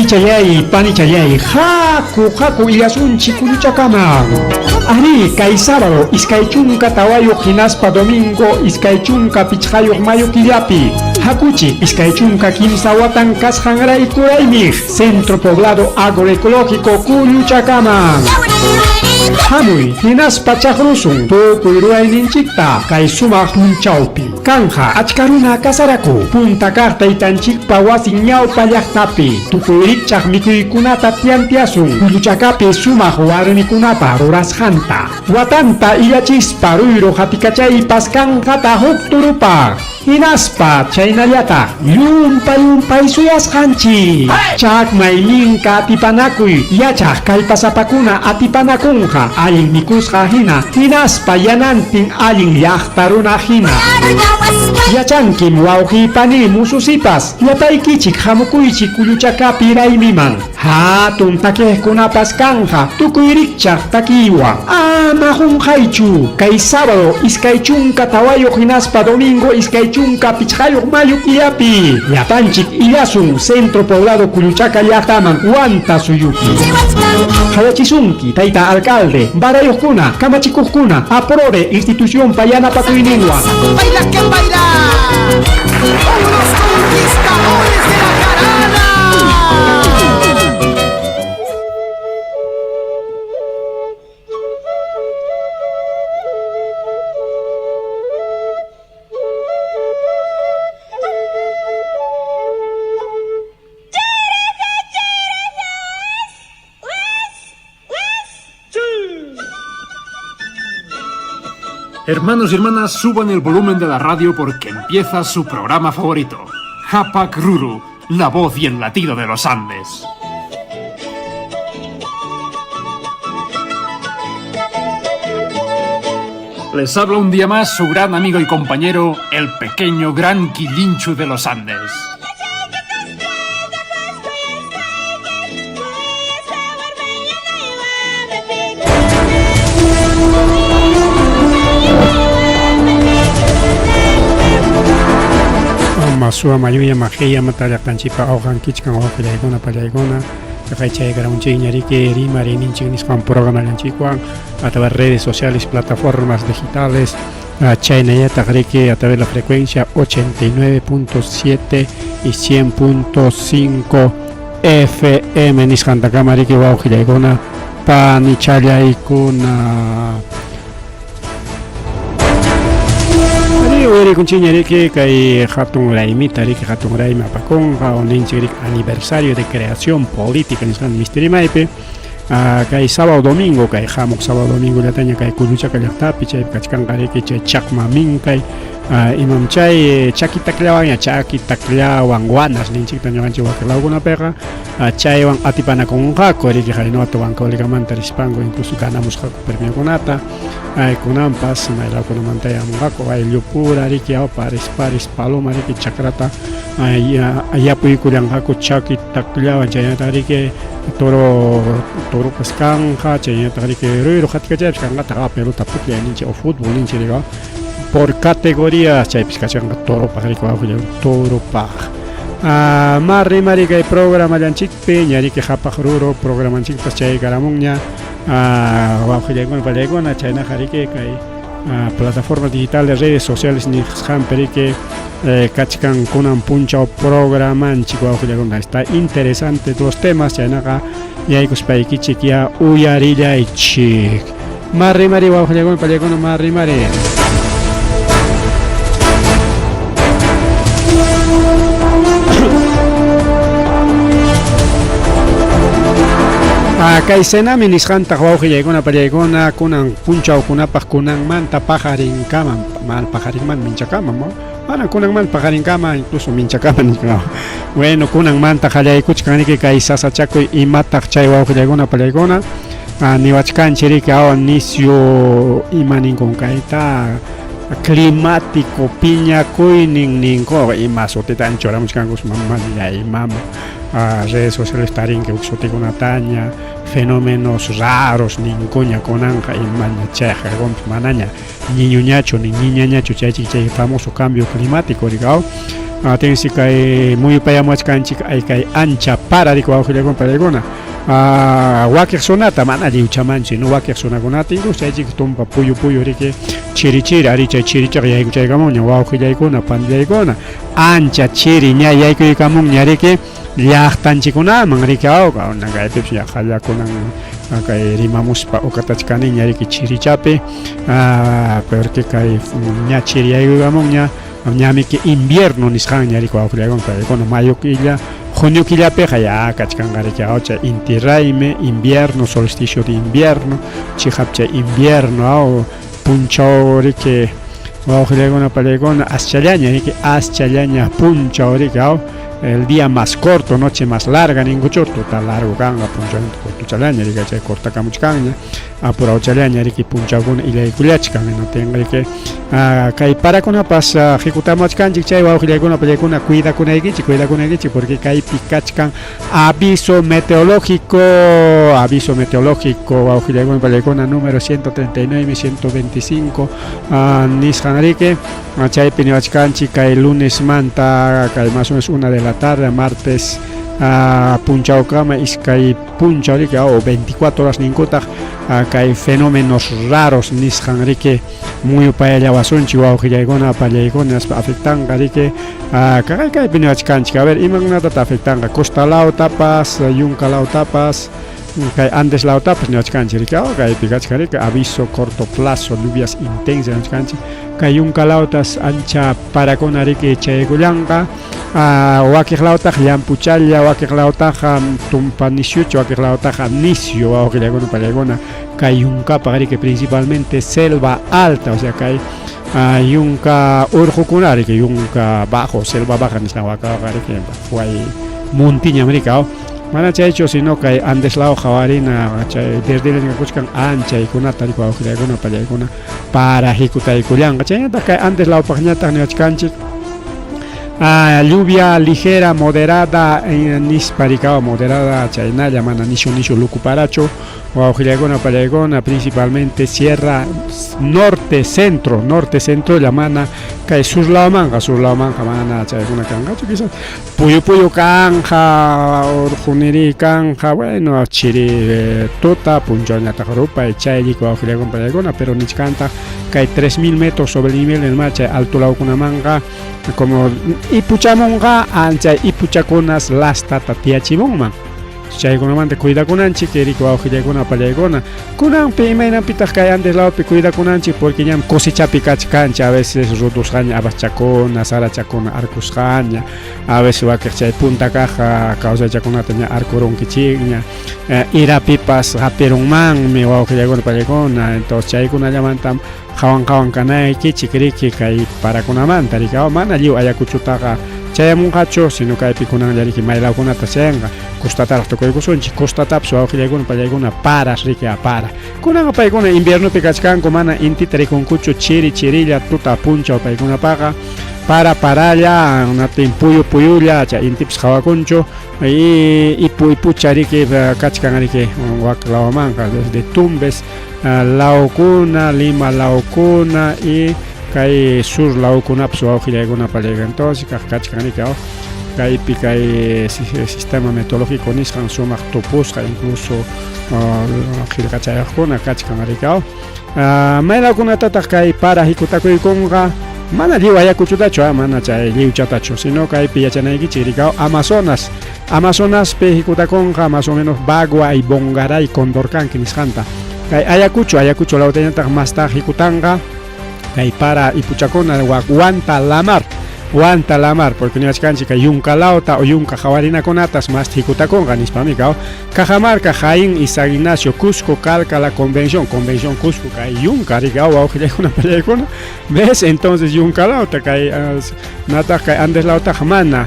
Wawqichallay, panichallay, haku, haku illasunchik Kulluchakaman. Arí, kay sábado 24 hinaspa domingo 25 mayo killapi. Hakuchik 23 watan kasqanrayku raymiq Centro Poblado Agroecológico Kulluchakaman. Hamuy, hinaspa chaqrusun tukuy ruwayninchikta kay sumaq punchawpi. Kanja achka runa kasaraku punta kaq taytanchikpa wasin ñawpa llaqtapi. Tukuy rikchaq mikuykunata tiantiasun Kulluchakapi sumaq warmikunapa rurasqanta. Watanta illachispa ruyru hatikachaypas kanqata huk turupaq. Hinaspa chaynallataq llumpay llumpay suyasqanchik. Chakmay minka atipanakuy yachaq kallpasapakuna atipanakunqa allin mikusqa hina hinaspa yanantin allin llaqta runa hina. Yachankim wawqiy paniy mususipas llapaykichik hamukuychik Kulluchakapi raymiman. Hatun takiqkunapas kanqa tukuy rikchaq takiywan. Ama qunqaychu kay sábado 24 hinaspa domingo 25 mayo killapi llapanchik illasun Centro Poblado Kulluchaka llaqtaman Huanta suyupi. Qayachisunki tayta alcalde, barayuqkuna, kamachikuqkuna, APRODE institucionpa yanapakuyninwan. Baila que baila. Los conquistadores de la jarana. Hermanos y hermanas, suban el volumen de la radio porque empieza su programa favorito, Hapak Ruru, la voz y el latido de los Andes. Les habla un día más su gran amigo y compañero, el pequeño gran Quilinchu de los Andes. Masua mayuya majiya matallaqtanchikpa awqankichkan wawqillaykuna pallaykuna chayqaychaykaramunchikñariki rimariyninchik nisqan programallanchikwan a través redes sociales, plataformas digitales, chaynallataq riki a través de la frecuencia 89.7 y 100.5 FM nisqantakama riki wawqillaykuna panichallaykuna. Ari uyarikunchikña riki kay hatun raymita riki hatun raymi apakunqa o ninchik riki aniversario de creación política nisqan mistirimaypi. Kay sábado domingo kay hamuq sábado domingo llataña kay Kulluchaka llaqtapi chaypi kachkanqa riki chay chakma minkay imam chay chaki takllawanña chaki takllawan wanas ninchikta ñuqanchik wakin lawkunapiqa chaywan atipanakunqaku riki Haynoata Huancaveligamanta rispanku incluso ganamusqaku premiokunata kunanpas maylawkunamanta yamunqaku ayllupura riki paris paris paloma riki chakrata yapuykullanqaku chaki takllawan chaynataq riki toro toropas kanqa chaynataq riki ruyru qatikachaypas kanqataq pelota pukllay ninchik o fútbol ninchik riki por categorías chaypis kachkanqa toropaq riki wawqilla toropaq. Ma rimari kay programallanchikpi ñariki Qhapaq Ruru programanchikpas chaykaramunña wawqillaykuna pallaykuna chaynaqa riki kay plataformas digitales redes sociales nisqanpi riki kachkan kunan punchaw programanchik wawqillaykuna está interesante los temas chaynaqa yaykuspaykichik ya uyarillaychik. Ma rimari wawqillaykuna pallaykuna ma rimari. Kay Senami nisqantaq wawqillaykuna pallaykuna kunan punchawkunapaq kunanmanta paqarinkama mal paqarinman minchakama mana kunanmanta paqarinkama incluso minchakama nichkama bueno kunanmanta qallaykuchkan riki kay sasachakuy imataq chay wawqillaykuna pallaykuna niwachkanchik riki awa nisyu ima ninkun kayta climático piñakuynin ninku ima sutita churamuchkankus mamallay mama redes sociales tarinki huk sutikunataña fenómenos raros ninkuña kunanqa imaña chayqa manaña ñiñuñachu ni ñiñañachu chaychik chay famoso cambio climático rikaw. Atensi kay muyupayamuwachkanchik ay kay ancha para riki wawqillaykuna pallaykuna. Wakiq zonata mana lliwchamanchu, no wakiq zonakunata incluso chaychik tumpa puyu puyu riki chiri chiri ari chay chirichaqa yaykuchaykamunña wawqillaykuna panillaykuna ancha chiri ña yaykuykamunña riki llaqtanchikkunaman riki awqa kaypipas yaqa kunan kay rimamuspa uqatachkaniña riki chirichapi porque kay ña chiri yaykuykamunña ñamiki invierno nisqanña riki wawqillaykuna pallaykuna mayo killa junio killapiqa ya kachkanqa riki chay inti raymi invierno solsticio de invierno chiqap chay invierno aw punchaw riki wawqillaykuna pallaykuna aschallaña riki aschallaña punchaw riki aw el día más corto noche más larga ninkuchu tuta largo kanqa punchawninta cortochallaña riki chay cortakamuchkanña apurawchallaña riki punchawkuna illaykullachkan hinaptinqa riki kay parakunapas hikutamuwachkanchik chay wawqillaykuna pallaykuna cuidakunaykichik cuidakunaykichik porque kaypi kachkan aviso meteorológico aviso meteorológico wawqillaykuna pallaykuna número 139 125 nisqan riki chaypi niwachkanchik kay lunesmanta kay más o menos 1 de la tarde martes punchawkama iskay punchaw riki o 24 horas ninkutaq kay fenómenos raros nisqan riki muyupayallawasunchik wawqillaykuna pallaykuna nispa afectanqa riki kay kaypi niwachkanchik a ver imakunatataq afectanqa costa lawtapas yunka lawtapas kay Andes lawtapas niwachkanchik riki kaypi kachkan riki aviso corto plazo lluvias intensas niwachkanchik kay yunka lawtas ancha parakuna riki chaykullanqa wakiq lawtaq llampuchalla wakiq lawtaqa tumpa nisyucha wakiq lawtaqa nisyu wawqillaykuna pallaykuna kay yunkapaq riki principalmente selva alta o sea kay yunka urqukuna riki yunka bajo selva baja nisqan wakaqa riki way muntiñam riki mana chaychu sino kay Andes law qawarina chay desde anchaykunata riki wawqillaykuna pallaykuna para hikutaykullanqa chaynataq kay Andes lawpaqñataq niwachkanchik lluvia ligera moderada nispa rikawa moderada chaynalla mana nishu nishu luku parachu wawqillaykuna pallaykuna principalmente sierra norte centro llamana kay sur lawmanqa mana chaykuna kanqachu quizás puyu puyu kanja urquniri kanja bueno chiri tuta punchawñataq rupay chayllik wawqillaykuna pallaykuna pero nichkantaq kay 3000 metros sobre el nivel del mar chay alto lawkunamanqa como ipuchamunqa anchay ipuchakunas lastata tiyachimunman chaykunamanta cuidakunanchik riki wawqillaykuna pallaykuna kunanpi imaynanpitaq kay Andes lawpi cuidakunanchik porque ñam cosechapi kachkanchik a veces rudusqaña abachakuna sarachakuna arkusqaña a veces wakiq chay punta kaq kawsaychakunata ña arkurunkichikña irapipas hapirunmanmi wawqillaykuna pallaykuna entonces chaykunallamantam qawan qawan kanaykichik riki kay parakunamanta riki mana lliw Ayacuchutaqa chayamunqachu sino kaypi kunanlla riki maylawkunata chayanqa costataraq tukuykusunchik costatapas wawqillaykuna pallaykuna paras riki para kunanqa paykuna inviernopi kachkanku mana intita rikunkuchu chiri chirilla tuta punchaw paykunapaqa para paralla natin puyu puyulla chay intipas qawakunchu ipu ipucha riki kachkan riki wak lawamanqa desde Tumbes lawkuna Lima lawkuna y kay sur lawkunapas wawqillaykuna pallayka entonces kaq kachkan riki kaypi kay sistema meteorológico nisqan sumaq tupusqa incluso qillqachayuqkuna kachkan riki maylawkunatataq kay para hikutakuykunqa mana lliw Ayacuchutachu mana chay lliwchatachu sino kaypi yachanaykichik riki Amazonas Amazonaspi hikutakunqa más o menos Bagua y Bongaray Condorcanqui nisqanta kay Ayacucho Ayacucho lawtañataq mastaq hikutanqa kay para ipuchakuna Huanta Lamar porque niwachkanchik kay yunka lawta o yunka qawarinakunatas mas hikutakunqa nispami kaw Cajamarca, Jaén y San Ignacio, Cusco, Calca, la Convención, Convención Cusco, kay yunka riki wawqillaykuna pallaykuna ves entonces yunka lawta kay nataq kay Andes lawtaqa mana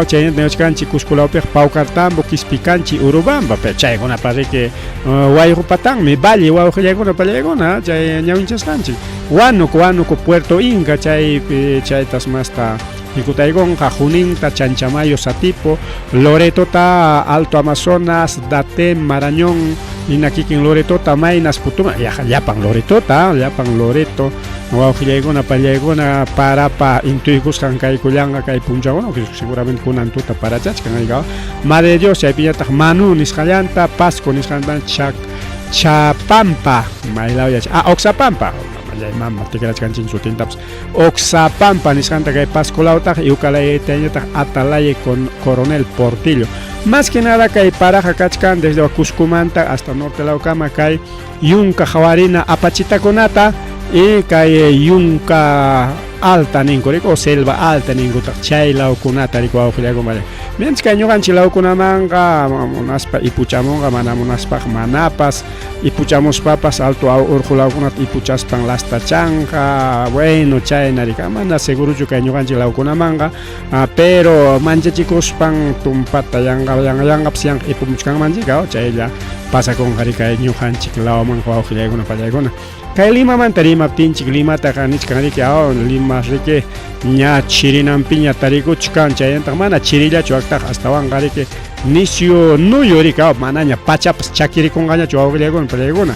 chaynata niwachkanchik Cusco lawpiqa Paucartambo, Quispicanchi, Urubamba pero chaykunapa riki wayqupatanmi valle wawqillaykuna pallaykuna chay ñawinchasqanchik Huánuco, Huánuco, Puerto Inca chaypi chaytas masta hikutaykunqa Juninta, Chanchamayo, Satipo, Loretota, Alto Amazonas, Datem, Marañón, hina kikin Loretota, Maynas, Putuma, llapan Loretota, llapan Loreto, Wawqillaykuna, pallaykuna, parapa intuykusqan kaykullanqa kay punchawkuna, seguramente kunan tuta parachachkan aykaw. Madre de Dios, chaypiñataq Manu nisqallanta, Pasco nisqanta, Chak Chapampa, maylaw yach ah, Oxapampa, mamallay mama tikrachkanchin sutintapas. Oxapampa nisqanta kay Pasco lawtaq, Yucalaytañataq Atalaye con Coronel Portillo. Más que nada kay paraja kachkan desde Cuscomanta hasta norte lawkama kay yunka hawarina apachitakunata y kay yunka alta ninku riki o selva alta ninkutaq chay lawkunata riki wawqillaykuna vaya mientras kay ñuqanchik lawkunamanqa munaspa ipuchamunqa mana munaspaq manapas ipuchamuspapas alto urqu lawkunata ipuchaspan lastachanqa bueno chayna riki mana seguruchu kay ñuqanchik lawkunamanqa pero manchachikuspan tumpata yanqa yanqa yanqapas yanqa ipumuchkanmanchik chaylla pasakunqa riki kay ñuqanchik lawman wawqillaykuna pallaykuna kay Limamanta rimaptinchik Limataqa nichkan riki Lima riki ña chirinanpiña tarikuchkan chayantaq mana chirillachu aktaq astawanqa riki nisyu nuyu riki manaña pachapas chakirikunqañachu wawqillaykuna pallaykuna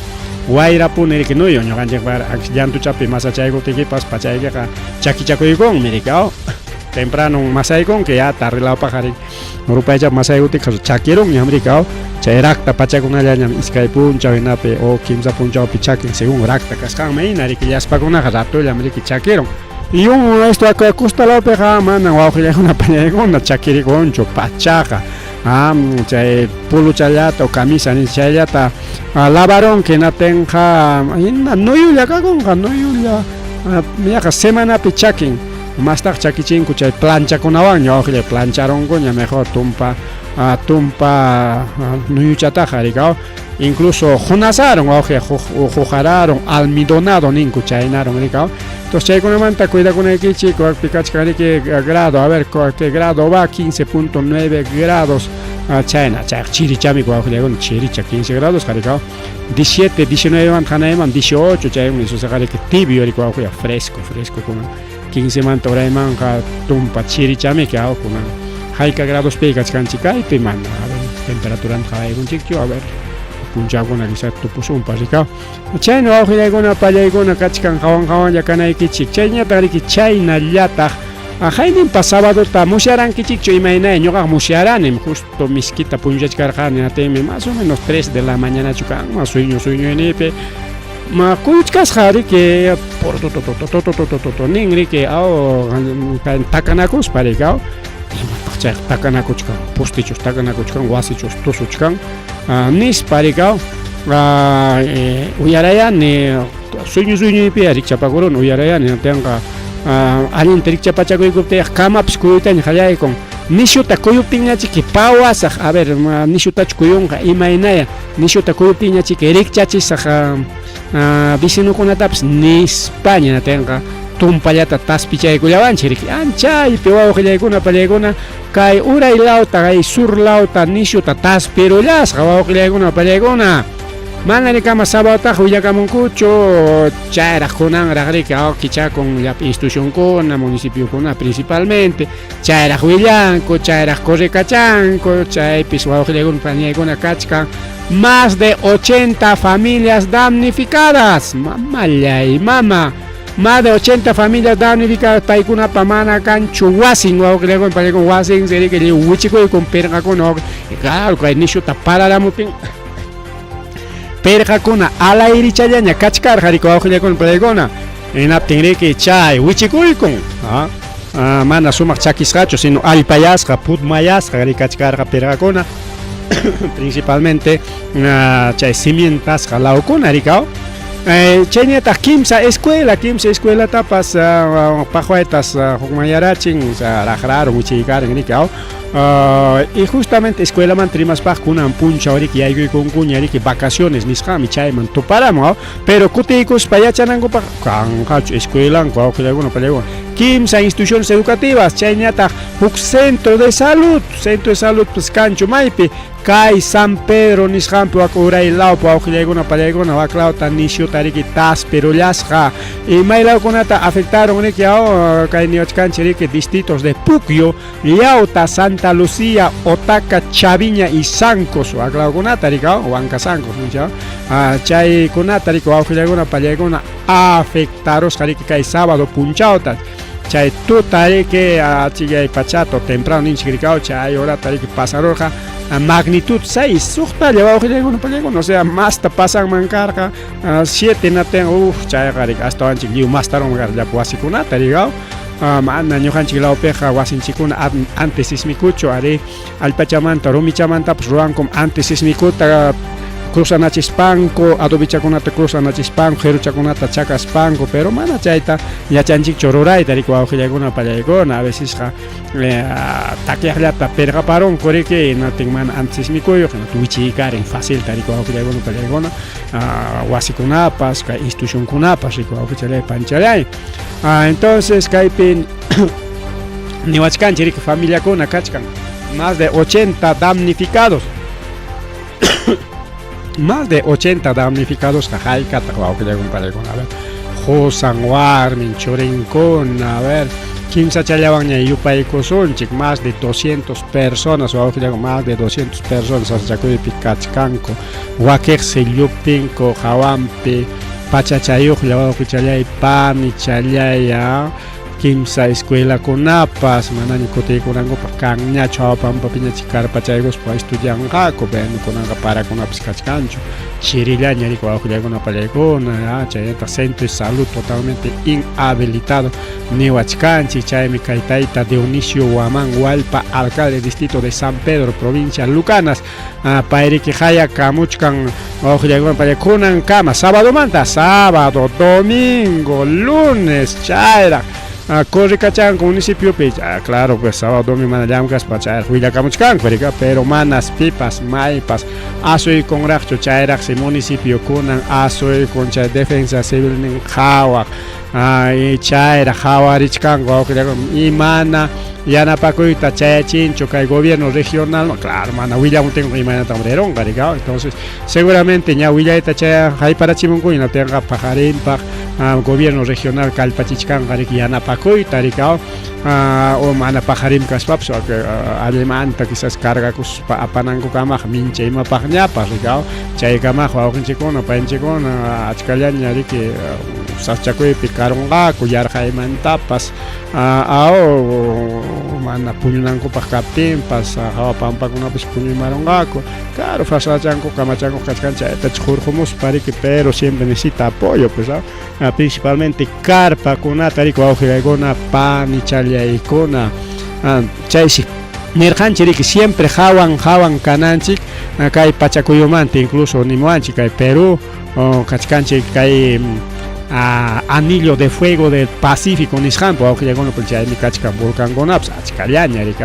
wayrapuni riki nuyu ñuqanchikpa llantuchapi masachaykuptikipas pachaykiqa chakichakuykunmi riki temprano masaykunki ya tarde lawpaqqa riki rupaychapi masaykuptikiqa chakirunñam riki chay rakta pachakunallañam iskay punchaw hinapi o kimsa punchawpi chakin según rakta kasqanman hina riki llaspakunaqa ratullam riki chakirun y un esto costa lawpiqa manam wawqillaykuna pañaykuna chakirikunchu pachaqa chay puluchallata o camisa chayllata lavarunki hinaptinqa hina nuyulla kakunqa nuyulla yaqa semanapi chakin mastaq chakichinku chay planchakunawanña wawqillay plancharunkuña mejor tumpa tumpa nuyuchataqa riki incluso qunasarun wawqi huqararun almidonado ninku chaynarun riki entonces chaykunamanta cuidakunaykichik wakpi kachkan riki grado a ver qué grado va 15.9 grados chayna chayqa chirichami wawqillaykuna chiricha 15 grados riki 17 19 manta hanayman 18 chayman eso riki tibio riki wawqilla fresco fresco kunan 15 manta uraymanqa tumpa chirichamiki kunan hayka gradospi kachkanchik kaypi mana a ver temperaturanta qawaykunchikchu a ver punchawkuna quizá tupusunpas riki chayna wawqillaykuna pallaykuna kachkan qawan qawanlla kanaykichik chayñataq riki chaynallataq hayninpa sabadota musyarankichikchu imaynaya ñuqaqa musyaranim justo miskita punchachkarqani hinaptinmi más o menos 3 de la mañanachu kanman sueño sueñoynipi ma kuyuchkasqa riki tututututututututu nin riki aw takanakuspa riki aw imataq chayqa takanakuchkan postichus takanakuchkan wasichus tusuchkan nispa riki aw uyarayani sueño sueñoypi rikchapakuruni uyarayani hinaptinqa allinta rikchapachakuykuptiyqa kamapas kuyuytaña qallaykun nishuta kuyuptinñachiki pawasaq a ver nishutachu kuyunqa imaynaya nishuta kuyuptinñachiki rikchachisaq vecinokunatapas nispaña hinaptinqa tumpallata taspichaykullawanchik riki anchaypi wawqillaykuna pallaykuna kay uray lawta kay sur lawta nishuta taspirullasqa wawqillaykuna pallaykuna mana rikama sabadotaqa willakamunkuchu chayraq kunanraq riki kichakun llapa institucionkuna municipiokuna principalmente chayraq willanku chayraq correkachanku chaypis wawqillaykuna pañaykuna kachkan más de 80 familias damnificadas mamallay mama más de 80 familias damnificadas paykunapa mana kanchu wasin wawqillaykuna pañaykuna wasin riki wichikuykun pirqakuna claro kay nishuta pararamuptin pirqakuna alayrichallaña kachkarqa riki wawqillaykuna pañaykuna hinaptin riki chay wichikuykun mana sumaq chakisqachu sino allpayasqa putmayasqa riki kachkarqa pirqakuna principalmente chay cimientasqa lawkuna riki chayñataq kimsa escuela kimsa escuelatapas paqwaytas hukmanyarachin raqrarun wichiykarin riki y justamente escuelamanta rimaspaq kunan punchaw riki yaykuykunkuña riki vacaciones nisqanmi chayman tuparamun pero kutiykuspa yachanankupaq kanqachu escuelanku wawqillaykuna pallaykuna kimsa instituciones educativas chayñataq huk centro de salud centro de salud pues kanchu maypi kay San Pedro nisqanpi wak uray lawpi wawqillaykuna pallaykuna wak lawta nishuta riki taspirullasqa y may lawkunata afectaron riki kay niwachkanchik riki distritos de Puquio, Llauta, Santa Santa Lucía, Otaca, Chaviña y Sancos waklawkunata rikaw, Huanca Sancos ninchik, chaykunata riki wawqillaykuna pallaykuna afectarusqa riki kay sábado punchawta. Chay tuta riki achikay pachato temprano ninchik rikaw, chay horata riki pasarurqa magnitud 6, suqtalla wawqillaykuna pallaykuna, o sea, masta pasanman karqa 7 natin, uff, chayqa riki astawanchik lliw mastarunman karqa llapa wasikunata rikaw. Mana ñuqanchik lawpiqa wasinchikkuna antisismikuchu, arí, allpachamanta rumichamantapas ruwankum antisismikuta cruzanachispanku, adobechakunata cruzanachispanku, qiruchakunata chakaspanku, pero mana chayta yachanchikchu rurayta, riki wawqillaykuna pallaykuna, a vecesqa takyaqllata pirqaparunku riki, hinatin mana antisismikuyuq, wichiykarin facilta, riki wawqillaykuna pallaykuna, wasikunapas, kay institucionkunapas, riki wawqichalay panchalay. Entonces kaypi niwachkanchik riki familiakuna kachkan más de 80 damnificados. Más de 80 damnificados haykataq wawqillaykuna pallaykuna, a ver, qusan, warmin, churinkuna, a ver, kimsachallawanña yupaykusunchik, más de 200 personas wawqillaykuna, más de 200 personas sasachakuypi kachkanku, wakiqsi lluptinku hawanpi pachachayuqlla wawqichallay panichallay, kimsa escuelakunapas manaña kutiykunankupaq kanñachu, hawa pampapiñachik karpachaykuspa estudianqaku, bueno, kunanqa parakunapas kachkanchu, chirillaña riki wawqillaykuna pallaykuna, chaynataq centro de salud totalmente inhabilitado niwachkanchik, chaymi kay tayta Dionisio Guamán Hualpa, alcalde distrito de San Pedro, provincia Lucanas, payriki qayakamuchkan wawqillaykuna pallakunankama, sabadomanta, sábado, domingo, lunes, chayraq corrikachanku municipiopi, claro, pues sábado, domingo mana llamkaspa chayraq willakamuchkanku, rika, pero manas pipas maypas asuykunraqchu, chayraqsi municipio kunan asuykun chay defensa civilnin qhawaq, chayraq qhawarichkanku wawqillaykuna, imana yanapakuyta chayachinchu kay gobierno regional, claro, mana willamutinqa imaynatam rirunqa, rika, entonces seguramente ña willayta chay hayparachimunku, hinaptinqa paqarinpaq gobierno regional kallpachichkanqa riki yanapakuyta, rika, o mana paqarin kaspapas allimanta quizás cargakuspa apanankukamaq mincha imapaqñapas, rika, chaykamaq wawqinchikkuna paynchikkuna achkallaña riki sasachakuypi karunqaku yarqaymantapas, mana puñunankupaq kaptinpas hawa pampakunapas puñuymarunqaku, claro, fasachanku kamachanku kachkan chayta hurqumuspa riki, pero siempre necesita apoyo, pues, principalmente karpakunata riki wawqillaykuna panichallaykuna, chaysi nirqanchik riki siempre hawan hawan kananchik kay pachakuyumanta, incluso nimuwanchik kay Perú kachkanchik kay anillo de fuego del Pacífico nisqanpi wawqillaykuna, pues chaymi kachkan volcankunapas achkallaña riki,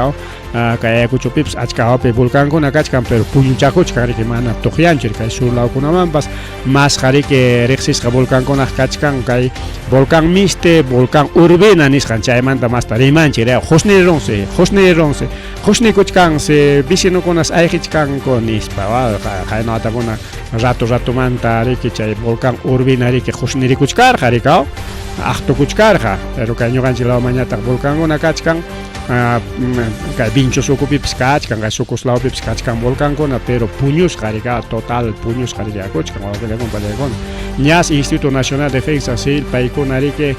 kay Ayacuchopipas achka hawapi volcankuna kachkan, pero puñuchakuchkan riki, mana tuqyanchu kay sur lawkunamanpas, masqa riki riqsisqa volcankunaq kachkan kay volcán Miste, volcán Urbina nisqan, chaymanta masta rimanchik, qusnirirunsi, qusnirirunsi, qusnikuchkansi, vecinukunas ayqichkanku nispa, qaynawatakuna rato ratomanta riki chay volcán Urbina riki qusnirikuchkarqa riki, aqtukuchkarqa, pero kay ñuqanchik lawmanñataq volcankuna kachkan, kay Vinchos ukupipis kachkan, kay Sucos lawpipis kachkan volcankuna, pero puñusqa riki, total puñusqa riki akuchkan wawqillaykuna pallaykuna. Ñas Instituto Nacional de Defensa Civil paykuna riki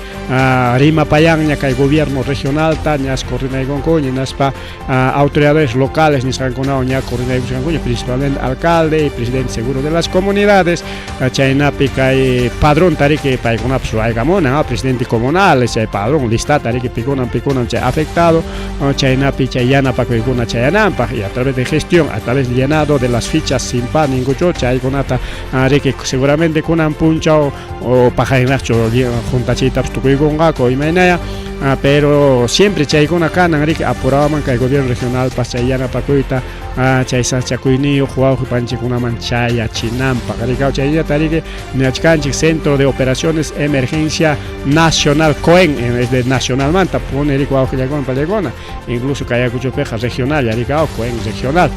rimapayanña kay gobierno regionalta, ñas coordinaykunkuña, hinaspa autoridades locales nisqankunawan ña coordinaykuchkankuña, principalmente alcalde y presidente seguro de las comunidades, chaynapi kay padronta riki paykunapas ruwaykamunan, presidente comunales, chay padrón listata riki pikunan pikunan chay afectado, chaynapi chay yanapakuykuna chayananpaq, y a través de gestión, a través de llenado de las fichas sin ningucho chaykunata riki seguramente kunan punchaw o paqarinaqchu juntachiytapas tukuykunqaku imaynaya, pero siempre chaykuna kanan riki apurawaman kay gobierno regional pas chay yanapakuyta chay sachakuyniyuq wawqi panchikunaman chayachinanpaq riki, chayllata riki niwachkanchik Centro de Operaciones Emergencia Nacional COEN, es de nacionalmanta pone riki wawqillaykuna pallaykuna, incluso kay Ayacuchopiqa regional riki, COEN regional,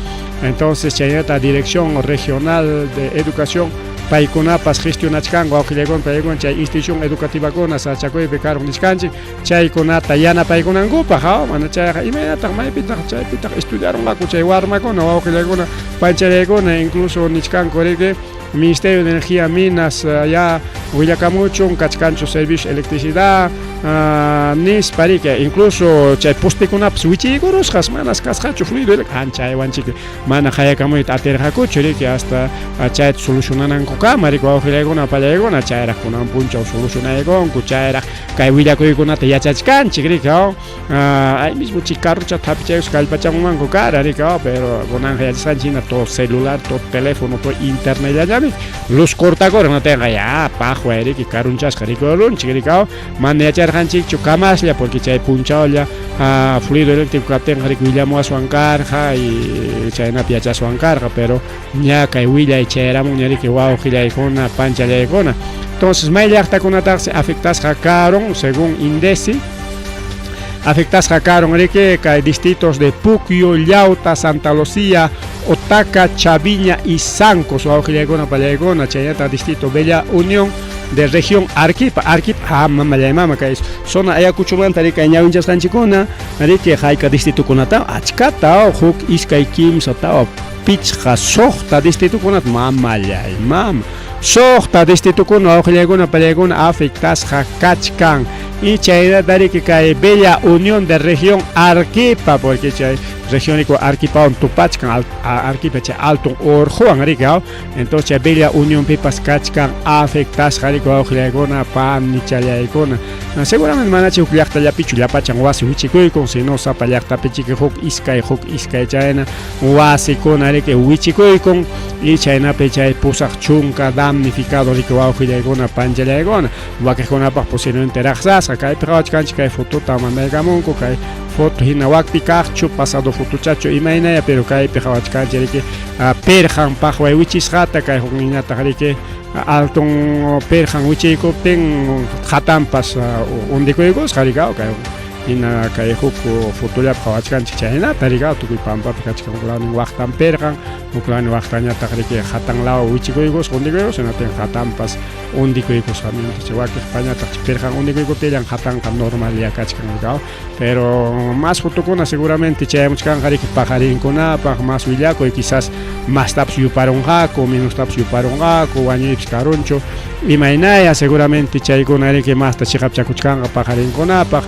entonces chaynata Dirección Regional de Educación Paykunapas gestionachkanku wawqillaykuna paykuna chay institución educativakuna sasachakuypi karun nichkanchik chaykunata yanapaykunankupaq hawa mana chayqa imaynataq maypitaq chaypitaq estudiarunqaku chay warmakuna wawqillaykuna panchallaykuna incluso nichkanku riki Ministerio de Energía Minas ya willakamuchun kachkanchu servicio electricidad nispa riki incluso chay postekunapas wichiykurusqas manas kasqachu fluido anchaywanchik mana qayakamuyta atirqakuchu riki hasta chayta solucionanankukama riki wawqillaykuna pallaykuna chayraq kunan punchaw solucionaykunku chayraq kay willakuykunata yachachkanchik riki ahí mismo chay carrochata hapichaykuspa kallpachamunmanku kara riki pero kunanqa yachasqanchik hina todo celular todo teléfono todo internetllami luz cortakuran hinaptinqa ya paqway riki karunchasqa rikurunchik riki mana yacharqanchikchu kamaslla porque chay punchawlla fluido eléctrico kaptinqa riki willamuwaswan karqa y chaynapi yachaswan karqa pero ña kay willay chayaramunña riki wawqillaykuna panchallaykuna entonces may llaqtakunataqsi afectasqa karun según INDECI afectasqa karun riki kay distritos de Puquio, Llauta, Santa Lucía, Otaca, Chaviña y Sancos wawqillaykuna pallaykuna chaynataq distrito Bella Unión de región Arequipa, Arequipa, mamallay mama kay zona Ayacuchomanta riki kay ñawinchasqanchikkuna riki hayka distritokunata achkata huk iskay kimsa tawa pichqa suqta distritokunata mamallay mama suqta distritukuna wawqillaykuna pallaykuna afectasqa kachkan y chaynata riki kay Bella Unión de región Arequipa porque chay región Arequipawan tupachkan Arequipa chay alto urquwan riki entonces chay Bella Unión pipas kachkan afectasqa riki wawqillaykuna panichallaykuna seguramente manachi huk llaqtallapichu llapachan wasi wichikuykun sino sapa llaqtapi chiki huk iskay chayna wasikuna riki wichikuykun y chaynapi chay 80 damnificado riki wawqillaykuna panchallaykuna wakiqkunapaq posiblemente raqsasqa kaypi qhawachkanchik kay fotota mandaykamunku kay foto hina wakpi kaqchu pasado fotochachu imaynaya pero kaypi qhawachkanchik riki pirqan paqway wichisqata kay hukninñataq riki alton pirqan wichiykuptin hatanpas undikuykusqa riki kay hina kay huk fotollapi qhawachkanchik chaynata riki tukuy pampapi kachkan huk lawnin waqtan pirqan huk lawnin waqtanñataq riki hatan law wichikuykusqa undikuykusqa hinaptin hatanpas undikuykusqa mientras wakiqpañataq pirqan undikuykuptillan hatanqa normal ya kachkan riki pero más fotokuna seguramente chayamuchkanqa riki paqarinkunapaq más willakuy quizás mastapas yuparunqaku menostapas yuparunqaku wañuypas karunchu imaynaya seguramente chaykuna riki masta chiqapchakuchkanqa paqarinkunapaq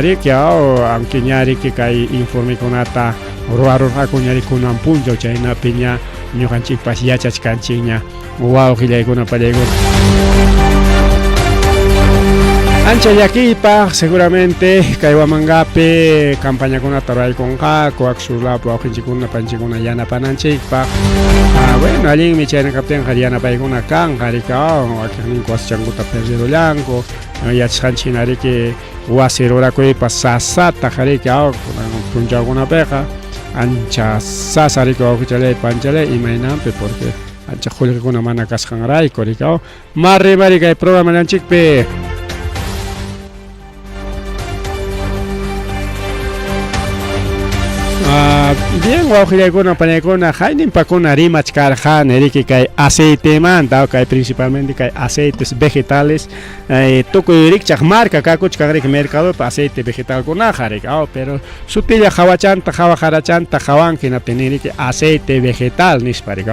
riki aunque ña riki kay informekunata ruwarurqaku ña riki kunan punchaw chaynapi ña ñuqanchikpas yachachkanchikña wawqillaykuna pallaykuna ancha llakiypaq seguramente kay Huamangapi campañakunata ruraykunqaku Sur lawpi wawqinchikkuna panchikkuna yanapananchikpaq bueno allinmi chayna kaptinqa yanapaykuna kanqa riki wakiqninku wasichankuta perderullanku yachasqanchik hina riki wasi rurakuypas sasataq riki kunan punchawkunapiqa ancha sasa riki wawqichalay panchalay imaynanpi porque ancha qullqikuna mana kasqanrayku riki marrimari kay programallanchikpi Bien, wawqillaykuna pañaykuna hayninpakuna rimachkarqani riki kay aceitemanta kay principalmente kay aceites vegetales tukuy rikchaq marca kakuchkan riki mercadopi aceite vegetalkunaqa riki pero sutilla hawachanta hawa qarachanta hawanki hinaptin riki aceite vegetal nispa riki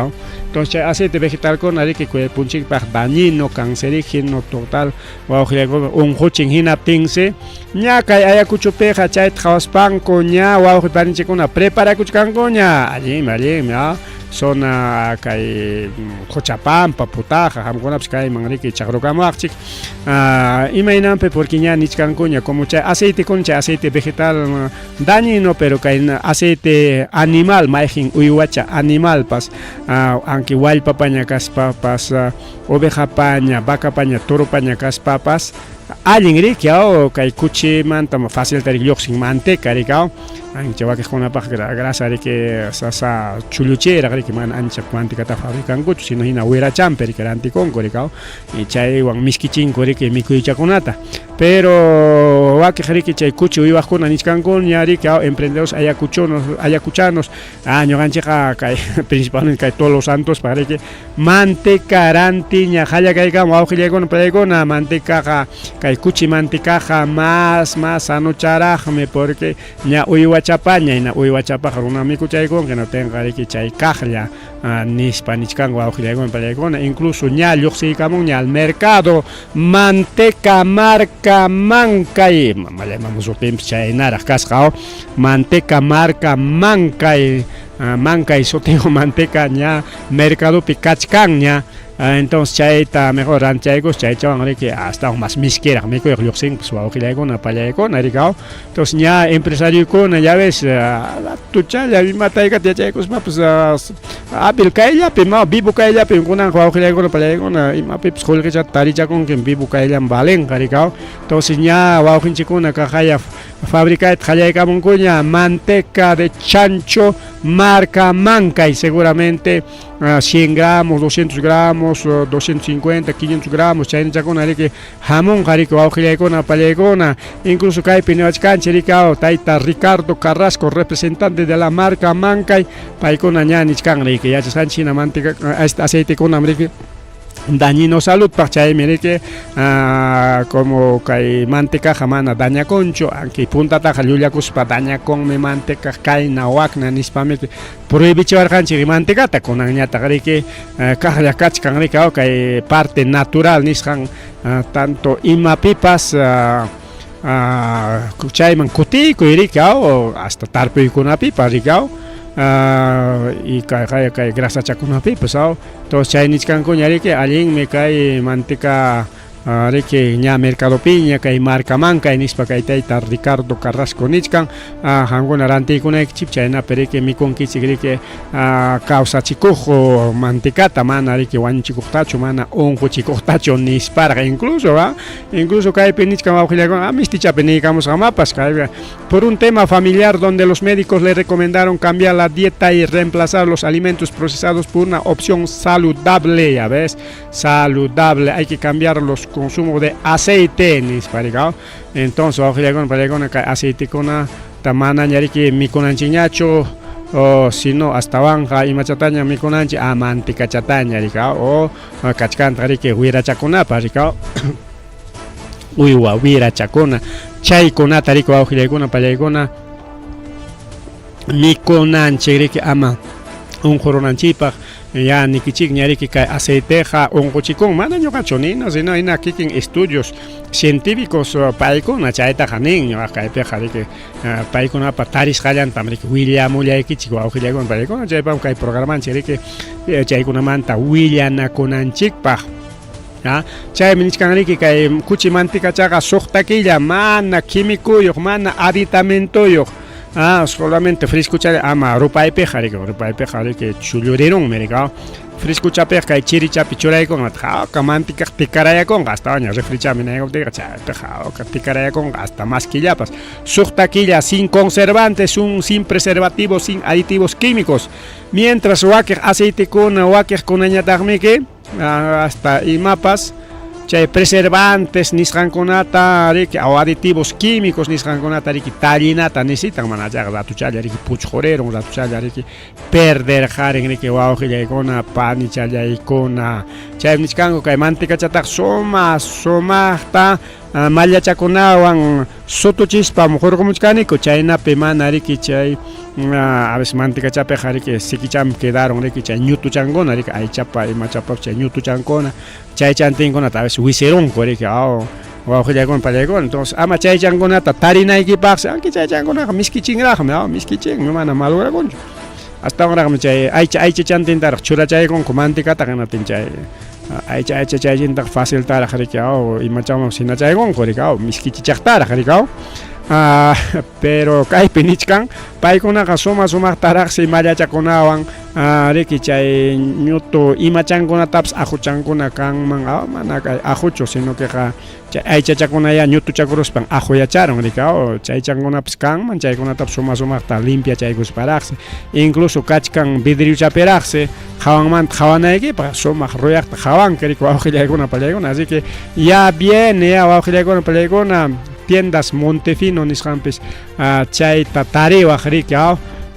entonces chay aceite vegetalkuna riki cuerponchikpaq dañino cancerígeno total wawqillaykuna unquchin hinaptinsi ña kay Ayacuchopiqa chayta qhawaspanku ña wawqi paninchikkuna preparakuchkankuña allinmi allinmi zona kay Quchapampa Putaja qamkunapas kayman riki chaqrukamuwaqchik imaynanpi porque ña nichkankuña como chay aceitekuna chay aceite vegetal dañino pero kay aceite animal mayqin uywacha animalpas aunque wallpapaña kaspapas ovejapaña vacapaña toropaña kaspapas Allin riki aw kay kuchimanta facilta riki lluqsin manteca riki aw ancha wakiqkunapaq grasa riki sasa chulluchiraq riki mana ancha mantecata fabricankuchu sino hina wirachampi riki rantikunku riki aw chaywan miskichinku riki mikuychakunata pero wakiq riki chay kuchi uywaqkuna nichkankuña riki aw emprendedores ayacuchonos ayacuchanos ah ñuqanchikqa kay principalmente kay Todos los Santos riki Manteca rantiña qallakaykamun wawqillaykuna pallaykuna mantecaqa kay kuchi mantecaqa más más sanucharaqmi porque ña uywachapaña hina uywachapaqa runa mikuchaykunqa hinaptinqa riki chay kaqlla nispa nichkanku wawqillaykuna pallaykuna incluso ña lluqsiykamunña al mercado manteca marca mankay mamayman sutinpas chaynaraq kasqa manteca marca mankay Mankay sutiyuq manteca ña mercadopi kachkanña, entonces chayta mejor ranchaykus chaychawan riki astawan más miskiraq mikuyuq lluqsinpas wawqillaykuna pallaykuna riki aw. Entonces ña empresariokuna ya ves ratuchalla imataykata yachaykuspapas hábil kayllapim vivo kayllapim kunanqa wawqillaykuna pallaykuna imapipas qullqichata tarichakunkim vivo kayllam valenqa riki aw. Entonces ña wawqinchikkuna kaqaya Fabricayta qallaykamunkuña manteca de chancho marca Mankay, seguramente 100 gramos, 200 gramos, 250, 500 gramos, chaynachakuna riki hamunqa riki wawqillaykuna pallaykuna, incluso kaypi niwachkanchik riki tayta Ricardo Carrasco, representante de la marca Mankay, paykuna ña nichkan riki yachasqanchik hina manteca aceitekuna riki dañino saludpaq chaymi riki como kay mantecaqa mana dañakunchu aunque puntataqa llullakuspa dañakunmi manteca kayna wakna nispami prohibichiwarqanchik mantecata kunanñataq riki kaqlla kachkan riki kay parte natural nisqan tanto imapipas chayman kutiykuy riki hasta tarpuykunapipas riki y kay kay grasachakunapipas Entonces chay nichkankuña riki allinmi kay manteca riki ña mercadopiña kay marca mankay nispa kay tayta Ricardo Carrasco nichkan qamkuna rantiykunaykichik chaynapi riki mikunkichik riki kawsachikuq mantecata mana riki wañuchikuqtachu mana unquchikuqtachu nisparaq incluso incluso kaypi nichkan wawqillakuna mistichapi niykamusqamapas kay por un tema familiar donde los médicos le recomendaron cambiar la dieta y reemplazar los alimentos procesados por una opción saludable, ya ves, saludable, hay que cambiar los consumos de aceite, nispa entonces wawqillaykuna pallaykuna kay aceitekuna manaña riki mikunanchikñachu o si no astawanqa imachataña mikunanchik a mantecachataña riki o kachkantaq riki wirachakunapa riki uywa wirachakuna chaykunata riki wawqillaykuna pallaykuna mikunanchik riki ama unqurunanchikpaq ya nikichikña riki kay aceiteqa unquchikun mana ñuqachu nina sino hina kikin estudios científicos paykuna chaytaqa nin ñuqa kaypiqa riki paykunapa tarisqallantam riki willamullaykichik wawqillaykuna paykuna chaypam kay programanchik riki chaykunamanta willanakunanchikpaq. Chaymi nichkan riki kay kuchi mantikachaqa suqta killa mana quimicuyuq mana aditamentoyuq solamente frescuchalla ama rupaypiqa riki rupaypiqa riki chullurirunmi riki frescuchapiqa kay chirichapi churaykunqa hawka mantikaqa tikarayakunqa astawanña refrichami naykuptinqa chaypiqa hawka tikarayakunqa hasta más killapas suqta killa sin conservantes un sin preservativos sin aditivos químicos mientras wakiq aceitekuna wakiqkunañataqmiki hasta imapas chay preservantes nisqankunata riki o aditivos químicos nisqankunata riki tallinata necesitan mana chayqa ratuchalla riki puchqurirun ratuchalla riki perderqarin riki wawqillaykuna panichallaykuna chaymi nichkanku kay mantecachataq suma sumaqta mallachakunawan sutuchispam hurqumuchkaniku chaynapi mana riki chay a veces mantecachapiqa riki sikicham quedaron riki chay ñutuchankuna riki aychapa imachapapas chay ñutuchankuna chay chantinkunata a veces wisirunku riki aw wawqillaykuna pallaykuna entonces ama chay chankunata tarinaykipaqsi aunque chay chankunaqa miskichinraqmi aw miskichinmi mana malograkunchu astawanraqmi chay aycha aycha chantintaraq churachaykunku mantecataqa hinaptin chay aycha aycha chaychintaqa faciltaraq riki aw imachaman sinachaykunku riki aw miskichichaqtaraq riki aw. Pero kaypi nichkan paykunaqa suma sumaqtaraqsi mallachakunawan riki chay ñutu imachankunatapas ajuchankuna kanman mana kay ajuchu sino queqa chay aychachakunaya ñutuchakuruspan ajuyacharun riki chaychankunapas kanman chaykunatapas suma sumaqta limpiachaykusparaqsi incluso kachkan vidriochapiraqsi hawanmanta qhawanaykipaq sumaq ruyaqta qhawanki riki wawqillaykuna pallaykuna así que ya viene ya wawqillaykuna pallaykuna tiendas Montefino nisqanpis chayta tariwaq riki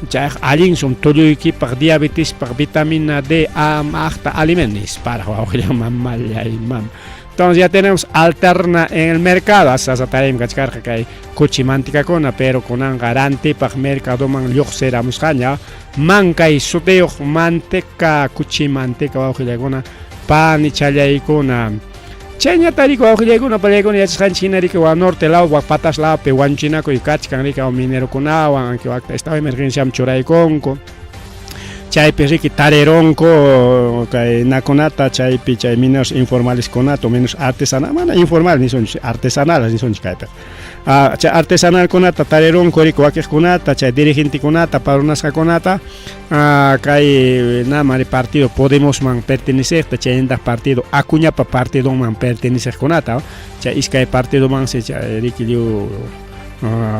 chayqa allinsum tulluykipaq diabetispaq vitamina D A aqta alimento nisparaq wawqilla mamallay mama. Entonces ya tenemos alterna en el mercado, asa tarim kachkarqa kay kuchi mantikakuna, pero kunanqa rantipaq mercadoman lluqsiramusqaña mankay sutiyuq manteca, kuchi manteca wawqillaykuna panichallaykuna. Chayñata riki wawqillaykuna pallaykuna yachasqanchik hina riki wa norte law wa patas lawpi wañuchinakuy kachkan riki minerokunawan aunque wakta estado de emergenciam churaykunku. Chaypi riki tarirunku kay nakunata chaypi chay mineros informaleskunata o menos artesanal mana informal nisunchik artesanales nisunchik kaypiqa chay artesanalkunata tarirunku riki wakiqkunata chay dirigentekunata parunasqakunata kay namari partido Podemosman perteneceqta chaynataq partido Acuñapa partidonman perteneceqkunata chay iskay partidomansi chay riki lliw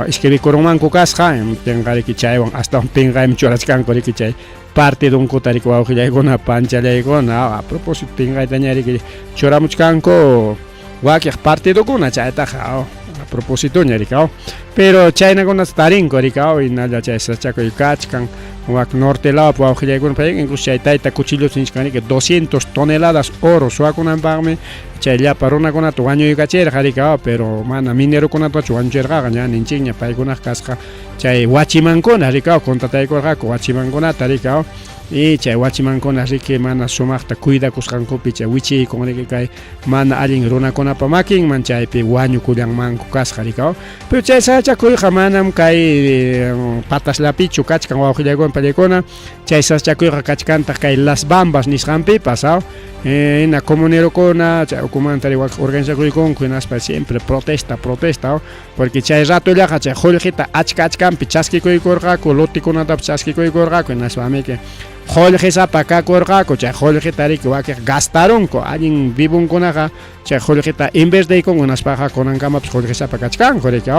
escribikurunmanku kasqa pinqa riki chaywan astawan pinqaymi churachkanku riki chay partidonkuta riki wawqillaykuna panchallaykuna a propósito pinqaytaña riki churamuchkanku wakiq partidokuna chaytaqa a propósitoña riki pero chaynakunata tarinku riki hinalla chay sachakuy kachkan wak norte lawpi wawqillaykuna pay incluso chay tayta cuchillos nichkan riki 200 toneladas oro suwakunanpaqmi chay llapa runakunata wañuykachirqa riki pero mana minerokunatachu wañuchirqaqa ña ninchikña paykunaq kasqa chay wachimankuna riki contrataykurqaku wachimankunata riki y chay wachimankuna riki mana sumaqta cuidakusqankupi chay wichiykun riki kay mana allin runakunapa makinman chaypi wañukullanmanku kasqa riki pero chay sachakuyqa manam kay pataslapichu kachkan wawqillaykuna pallaykuna chay sachakuyqa kachkantaq kay Las Bambas nisqanpipas hina comunerokuna chay ukumanta wak organizakuykunku hinaspa siempre protesta protesta porque chay ratollaqa chay qullqita achka achkanpi chaskikuykurqaku lotikunatapas chaskikuykurqaku hinaspa amiki qullqisapa kakurqaku chay qullqita riki wakiq gastarunku allin vivunkunaqa chay qullqita invertiykunku hinaspaqa kunankamapas qullqisapa kachkanku riki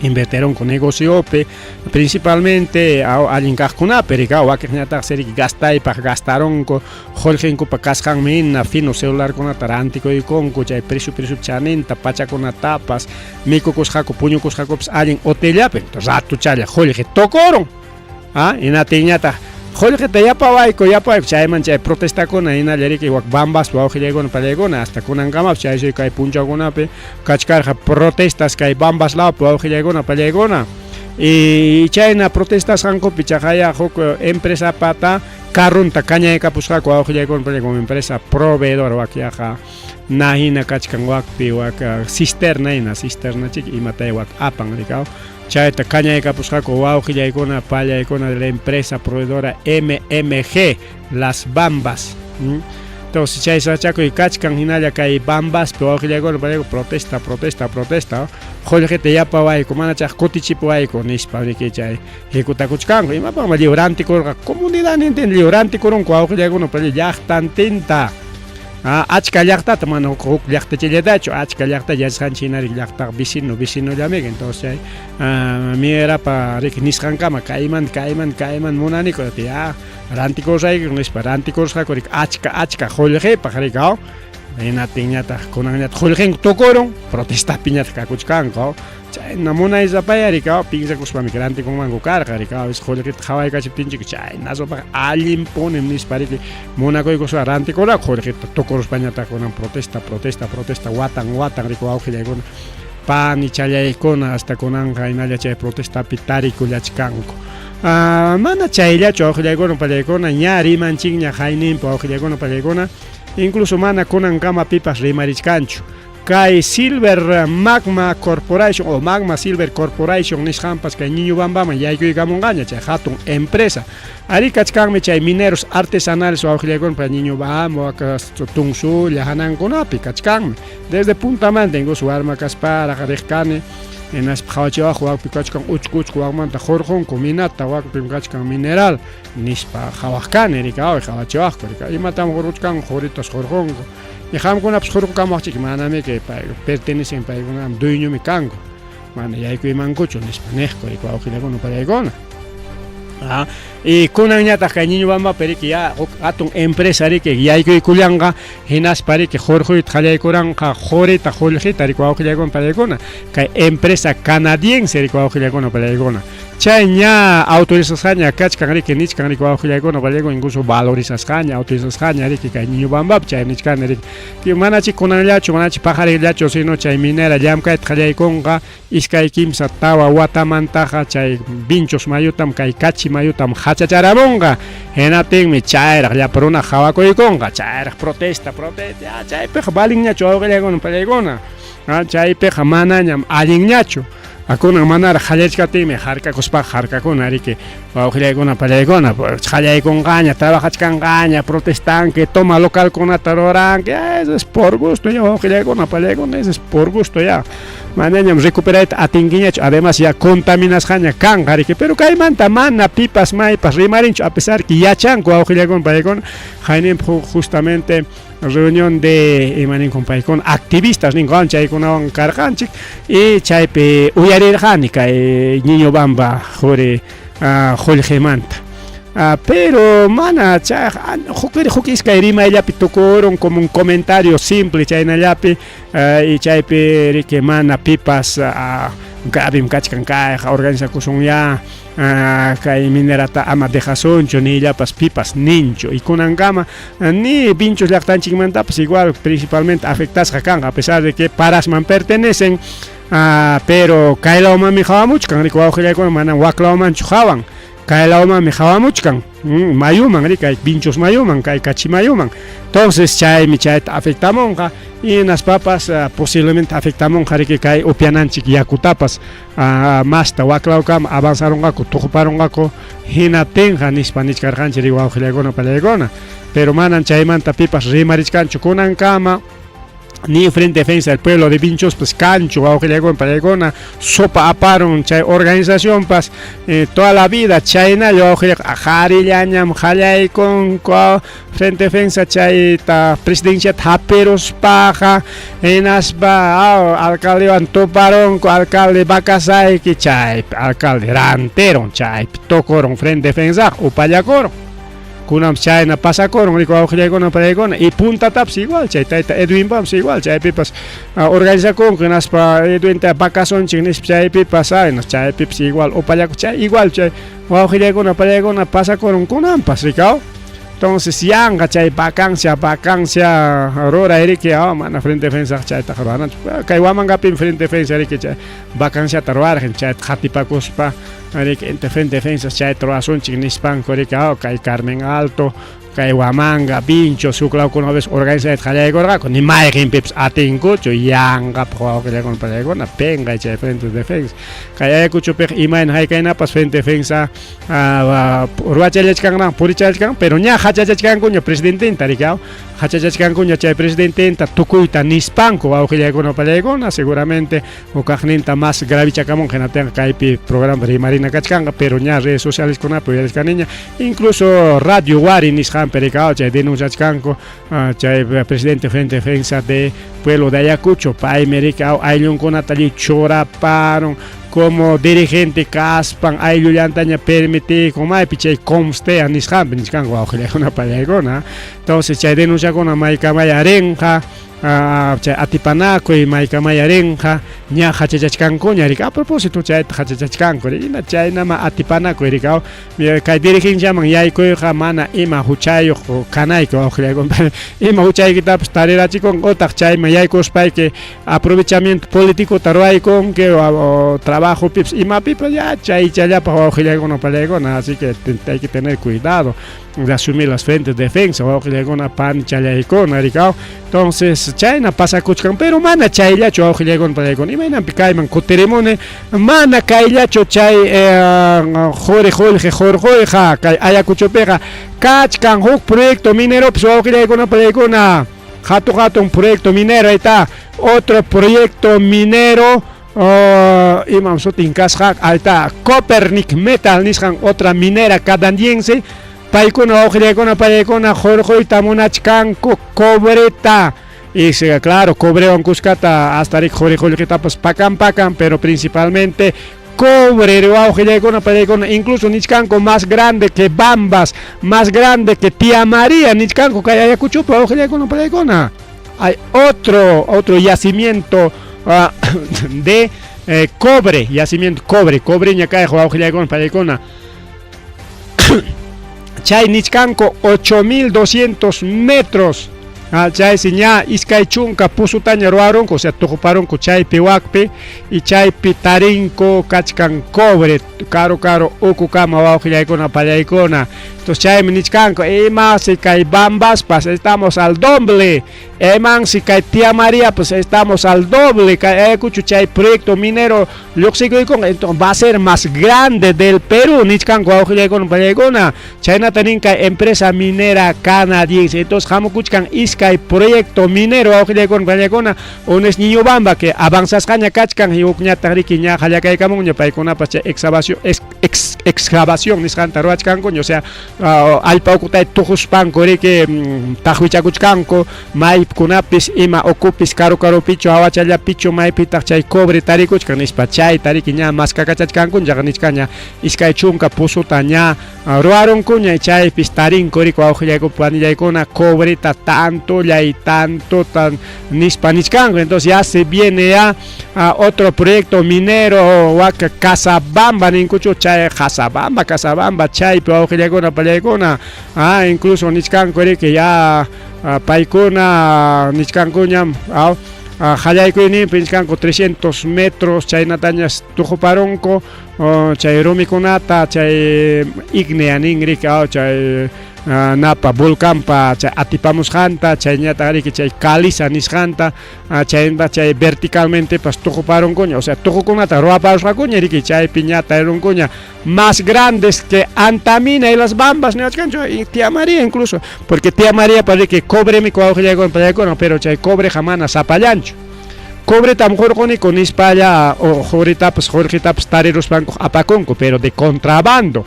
invertirunku negociopi principalmente allin kaqkunapi riki wakiqñataqsi riki gastaypaq gastarunku qullqinkupa kasqanmi hina fino celularkunata rantikuykunku chay precio precio chaninta pachakunatapas mikukusqaku puñukusqakupas allin hotellapi ratuchalla qullqi tukurun hinatinñataq qullqita yapawayku yapawayku chayman chay protestakuna hinalla riki wak Bambaspi wawqillaykuna pallaykuna hasta kunankamapas chay kay punchawkunapi kachkarqa protestas kay Bambas lawpi wawqillaykuna pallaykuna y chayna protestasqankupi chaqaya huk empresapata carrunta kañaykapusqaku wawqillaykuna pallaykuna empresa proveedor wakyaqa nahina kachkan wakpi wak cisterna hina cisterna chik imatay wak apan riki chayta kañaykapusqaku wawqillaykuna pallaykuna de la empresa proveedora MMG Las Bambas. Entonces chay sachakuy kachkan hinalla kay Bambaspi wawqillaykuna pallaykuna protesta protesta protesta qullqita yapawayku mana chayqa kutichipuwayku nispa riki chay hikutakuchkanku imapaqmi lliw rantikurqa comunidadnintin lliw rantikurunku wawqillaykuna pallay llaqtantinta achka llaqtata mana huk llaqtachallatachu achka llaqta yachasqanchik hina riki llaqtaqa vecino vecinollamiga entonces chay mierapa riki nisqankama kaymanta kaymanta kaymanta munaniku ya rantikurusayku nispa rantikurusqaku riki achka achka qullqipaq riki hinatinñataq kunanñataq qullqinku tukurun protestapiñataq kakuchkanku chayna munaysapaya riki pinsakuspami rantikunmanku karqa riki qullqita qhawaykachiptinchik chaynasupaq allinpunim nispa riki munakuykuspa rantikurqaku qullqita tukuruspañataq kunan protesta protesta protesta watan watan riki wawqillaykuna panichallaykuna hasta kunanqa hinalla chay protestapi tarikullachkanku mana chayllachu wawqillaykuna pallaykuna ña rimanchikña hayninpi wawqillaykuna pallaykuna incluso mana kunankama pipas rimarichkanchu kay Silver Magma Corporation o Magma Silver Corporation nisqanpas kay Ñiñubambaman yaykuykamunqaña chay hatun empresa ari kachkanmi chay mineros artesanales wawqillaykuna pa Ñiñubamba Tunsulla hanankunapi kachkanmi desde puntamanta incluso warma kasparaq riq kani. Hinaspa qhawachiwaqku wakpi kachkan uchku uchku wakmanta hurqunku minata, wakpim kachkan mineral nispa qhawaq kani riki, aw qhawachiwaqku riki. Imatam hurquchkanku quritas hurqunku. Y qamkunapas hurqukamuwaqchik manamiki pay pertenecen paykunam dueñomi kanku. Mana yaykuymankuchu nispa niqku riki wawqillakuna pallaykuna. Ah, y kunanñataq kay Ñiñubambapi riki ya huk hatun empresa riki yaykuykullanqa hinaspa riki hurquyta qallaykuranqa qurita qullqita riki wawqillakuna pallaykuna kay empresa canadiense riki wawqillakuna pallaykuna chay ña autorizasqaña kachkan riki nichkan riki wawqillaykuna pallaykuna incluso valorizasqaña autorizasqaña riki kay Ñiñubambapi chay nichkani riki manachi kunanllachu manachi paqarinllachu sino chay minera llamkayta qallaykunqa Iskay kimsa tawa watamantaqa chay Vinchos mayutam kay Cachi mayutam hachacharamunqa. Hinaptinmi chayraq llapa runa qhawakuykunqa, chayraq protesta, protesta, ya chaypiqa valinñachu wawqillaykuna pallaykuna. Chaypiqa manañam allinñachu. Kunan manaraq qallarichkaptinmi harkakuspaqa harkakuna riki wawqillaykuna pallaykuna, qallaykunqaña, trabajachkanqaña, protestanki, toma localkunata ruranki, eso es por gusto ya wawqillaykuna pallaykuna, eso es por gusto ya. Manañam recuperayta atinkiñachu, además ya contaminasqaña kanqa riki, pero kaymanta mana pipas maypas rimarinchu, a pesar que yachanku wawqillaykuna paykuna, hayninpi justamente reunión de ima ninkun paykuna activistas ninku chaykunawan karqanchik y chaypi uyarirqani kay Ñiñubamba quri qullqimanta. Pero mana chay huk huk iskay rimayllapi tukurun como un comentario simple chaynallapi y chaypi riki mana pipas gravim kachkan kayqa organizakusunyá kay minerata ama dejasunchu niyllapas pipas ninchu y kunankama ni Vinchos llaqtanchikmantapas igual principalmente afectasqa kanqa a pesar de que Parasman pertenecen pero kay lawmanmi qawamuchkan riki wawqillaykuna manam wak lawmanchu qawan kay lawmanmi qawamuchkan mayuman riki kay Vinchos mayuman kay Cachi mayuman entonces chaymi chayta afectamunqa hinaspapas posiblemente afectamunqa riki kay upiananchik yakutapas masta waklawkama avanzarunqaku tuquparunqaku hinaptinqa nispa nichkarqanchik riki wawqillaykuna pallaykuna pero manan chaymanta pipas rimarichkanchu kunankama ni Frente Defensa del Pueblo de Vinchos pues kanchu wawqillaykuna pallaykuna sopa aparun chay organizacionpas toda la vida chaynalla wawqillakuna qharillañam qallaykunku Frente Defensa chayta presidenciata hapiruspaqa hinaspa alcaldewan tuparunku alcalde vacasayki chaypi alcalde rantirun chaypi tukurun Frente Defensaqa upallakurun kunanpas chayna pasakurun riki wawqillaykuna pallaykuna y puntatapas igual chay tayta Edwinpapas igual chaypipas organizakunku hinaspa Edwinta vacasunchik nispa chaypipas chaypipas igual upallaku chay igual chay wawqillaykuna pallaykuna pasakurun kunanpas rikaw. Entonces yanqa chay vacancia vacancia ruray riki mana Frente Defensa chaytaqa ruwananchu kay Huamangapim Frente Defensa riki chay vacanciata ruwarqan chayta qatipakuspa riki entre Frente Defensa chayta ruwasunchik nispanku riki kay Carmen Alto kay Huamanga Vinchos huk lawkuna veces organizayta qallaykurqaku ni mayqinpipas atinkuchu yanqapaq wawqillaykuna pallaykuna pinqay chay Frente Defensa kay Ayacuchopiqa imayna haykaynapas Frente Defensa ruwachallachkanraq purichallachkan pero ña hachachachkankuña presidententa riki hachachachkankuña chay presidententa tukuyta nispanku wawqillaykuna pallaykuna seguramente hukaqninta más gravichakamunqa hinaptinqa kaypi programa rimarina kachkanqa pero ña redes sociales kunapi uyarichkaniña incluso Radio Wari nisqanpi riki chay denunciachkanku chay presidente Frente Defensa de Pueblo de Ayacucho paymi riki ayllunkunata lliw churaparun como dirigente kaspan ayllullantaña permitikun maypi chay Comstea nisqanpi nichkanku wawqillaykuna pallaykuna entonces chay denunciakuna maykamaya rinqa chay atipanakuy maykamaya rinqa ña hachachachkankuña riki a propósito chayta hachachachkanku riki chaynama atipanakuy riki kay dirigenciaman yaykuyqa mana ima huchayuq kanayki wawqillaykuna ima huchaykitapas tarirachikunqa utaq chayman yaykuspayki aprovechamiento políticota ruwaykunki o trabajopipas imapipas ya chaychallapaq wawqillaykuna pallaykuna así que hay que tener cuidado de asumir las frentes de defensa wawqillaykuna panichallaykuna rikaw entonces chayna pasakuchkan pero mana chayllachu wawqillaykuna pallaykuna imaynanpi kayman kutirimuni mana kayllachu chay quri qullqi hurquyqa kay Ayacuchopiqa kachkan huk proyecto mineropas wawqillaykuna pallaykuna hatu hatun proyecto minero ahí está otro proyecto minero. Oh, imam sutin kasqa alta Copernic Metal nisqan otra minera canadiense paykuna wawqillaykuna payaykuna hurquyta munachkanku cobreta y claro cobrewan kuskata hasta rik quri qullqitapas pakan pakan pero principalmente cobre wawqillaykuna payaykuna incluso nichkanku más grande que Bambas más grande que Tía María nichkanku kay Ayacuchopi wawqillaykuna payaykuna hay otro otro yacimiento de cobre, yacimiento cobre, cobreña kay wawqillaykuna payaykuna chay nichkanku 8200 metros chaysi ña iskay chunka pusutaña ruwarunku, o sea tuquparunku chaypi wakpi y chaypi tarinku kachkan cobre karu karu ukukama wawqillaykuna pallaykuna. Entonces chaymi nichkanku imasi kay Bambaspas estamos al doble, imansi kay Tía María pues estamos al doble, kay Ayacucho chay proyecto minero lluqsikuykunqa, entonces va a ser más grande del Perú nichkanku wawqillaykuna pallaykuna. Chaynata nin kay empresa minera canadiense. Entonces hamukuchkan iskay proyecto minero wawqillaykuna pallaykuna, uno es Niñobamba que avanzasqaña kachkan y hukñataq riki ña qallaykamunña paykunapas chay excavación excavación nisqanta ruwachkanku, o sea allpa ukutay tuquspanku riki taqwichakuchkanku maykunapis ima ukupis karu karupichu hawachallapichu maypitaq chay cobre tarikuchkan nispa chayta riki ña maskakachachkanku ñaqa nichkanña iskay chunka pusuta ña ruwarunkuña chaypis tarinku riki wawqillayku panillaykuna cobreta tantollay tanto tan nispa nichkanku. Entonces ya se viene ya otro proyecto minero waka Casabamba ninkuchu chay Casabamba Casabamba chaypi wawqillaykuna pallaykuna incluso nichkanku riki ya paykuna nichkankuñam qallaykuyninpi nichkanku 300 metros chaynatañas tuquparunku chay rumikunata chay ígnea nin riki chay napa volcanpa chay atipamusqanta chayñataq riki chay caliza nisqanta chaynata chay verticalmente pas tuquparunkuña, o sea tuqukunata ruwaparusqakuña riki chaypi ña tarirunkuña más grandes que Antamina y las Bambas niwachkanchu y Tía María incluso, porque Tía María parece que cobre mi wawqillaykuna pallaykuna pero chay cobre mana sapallanchu cobretam hurquniku nispalla o quritapas qullqitapas tariruspanku apakunku pero de contrabando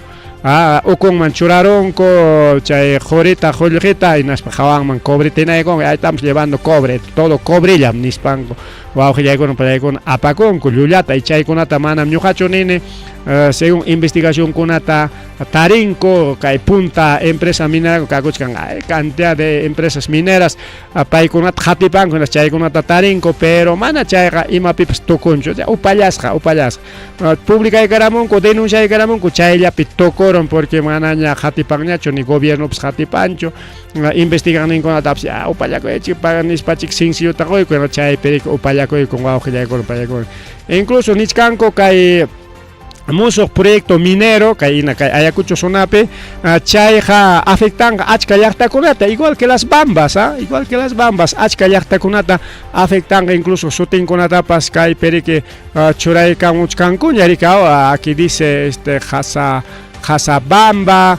ukunman churarunku chay qurita qullqita hinaspa hawanman cobreta hinaykun ahí estamos llevando cobre todo cobrillam nispanku wawqillaykuna pallaykuna apakunku llullata y chaykunata manam ñuqachu nini según investigacionkunata tarinku kay punta empresa minera kakuchkan cantidad de empresas mineras paykunata qatipanku chaykunata tarinku pero mana chayqa imapipas tukunchu upallasqa upallasqa publicaykaramunku denunciaykaramunku chayllapi tukurun porque manaña qatipanñachu ni gobiernopas qatipanchu investigarninkunatapas upallakuychik nispachik sinsiyuta quyku chaypi riki upallakuykun wawqillaykuna pallaykuna incluso nichkanku kay musuq proyecto minero kay ina kay Ayacucho zonapi chayqa afectanqa achka llaqtakunata igual que las Bambas igual que las Bambas achka llaqtakunata afectanqa incluso sutinkunatapas kaypi riki churaykamuchkankuña riki aquí dice este Jasabamba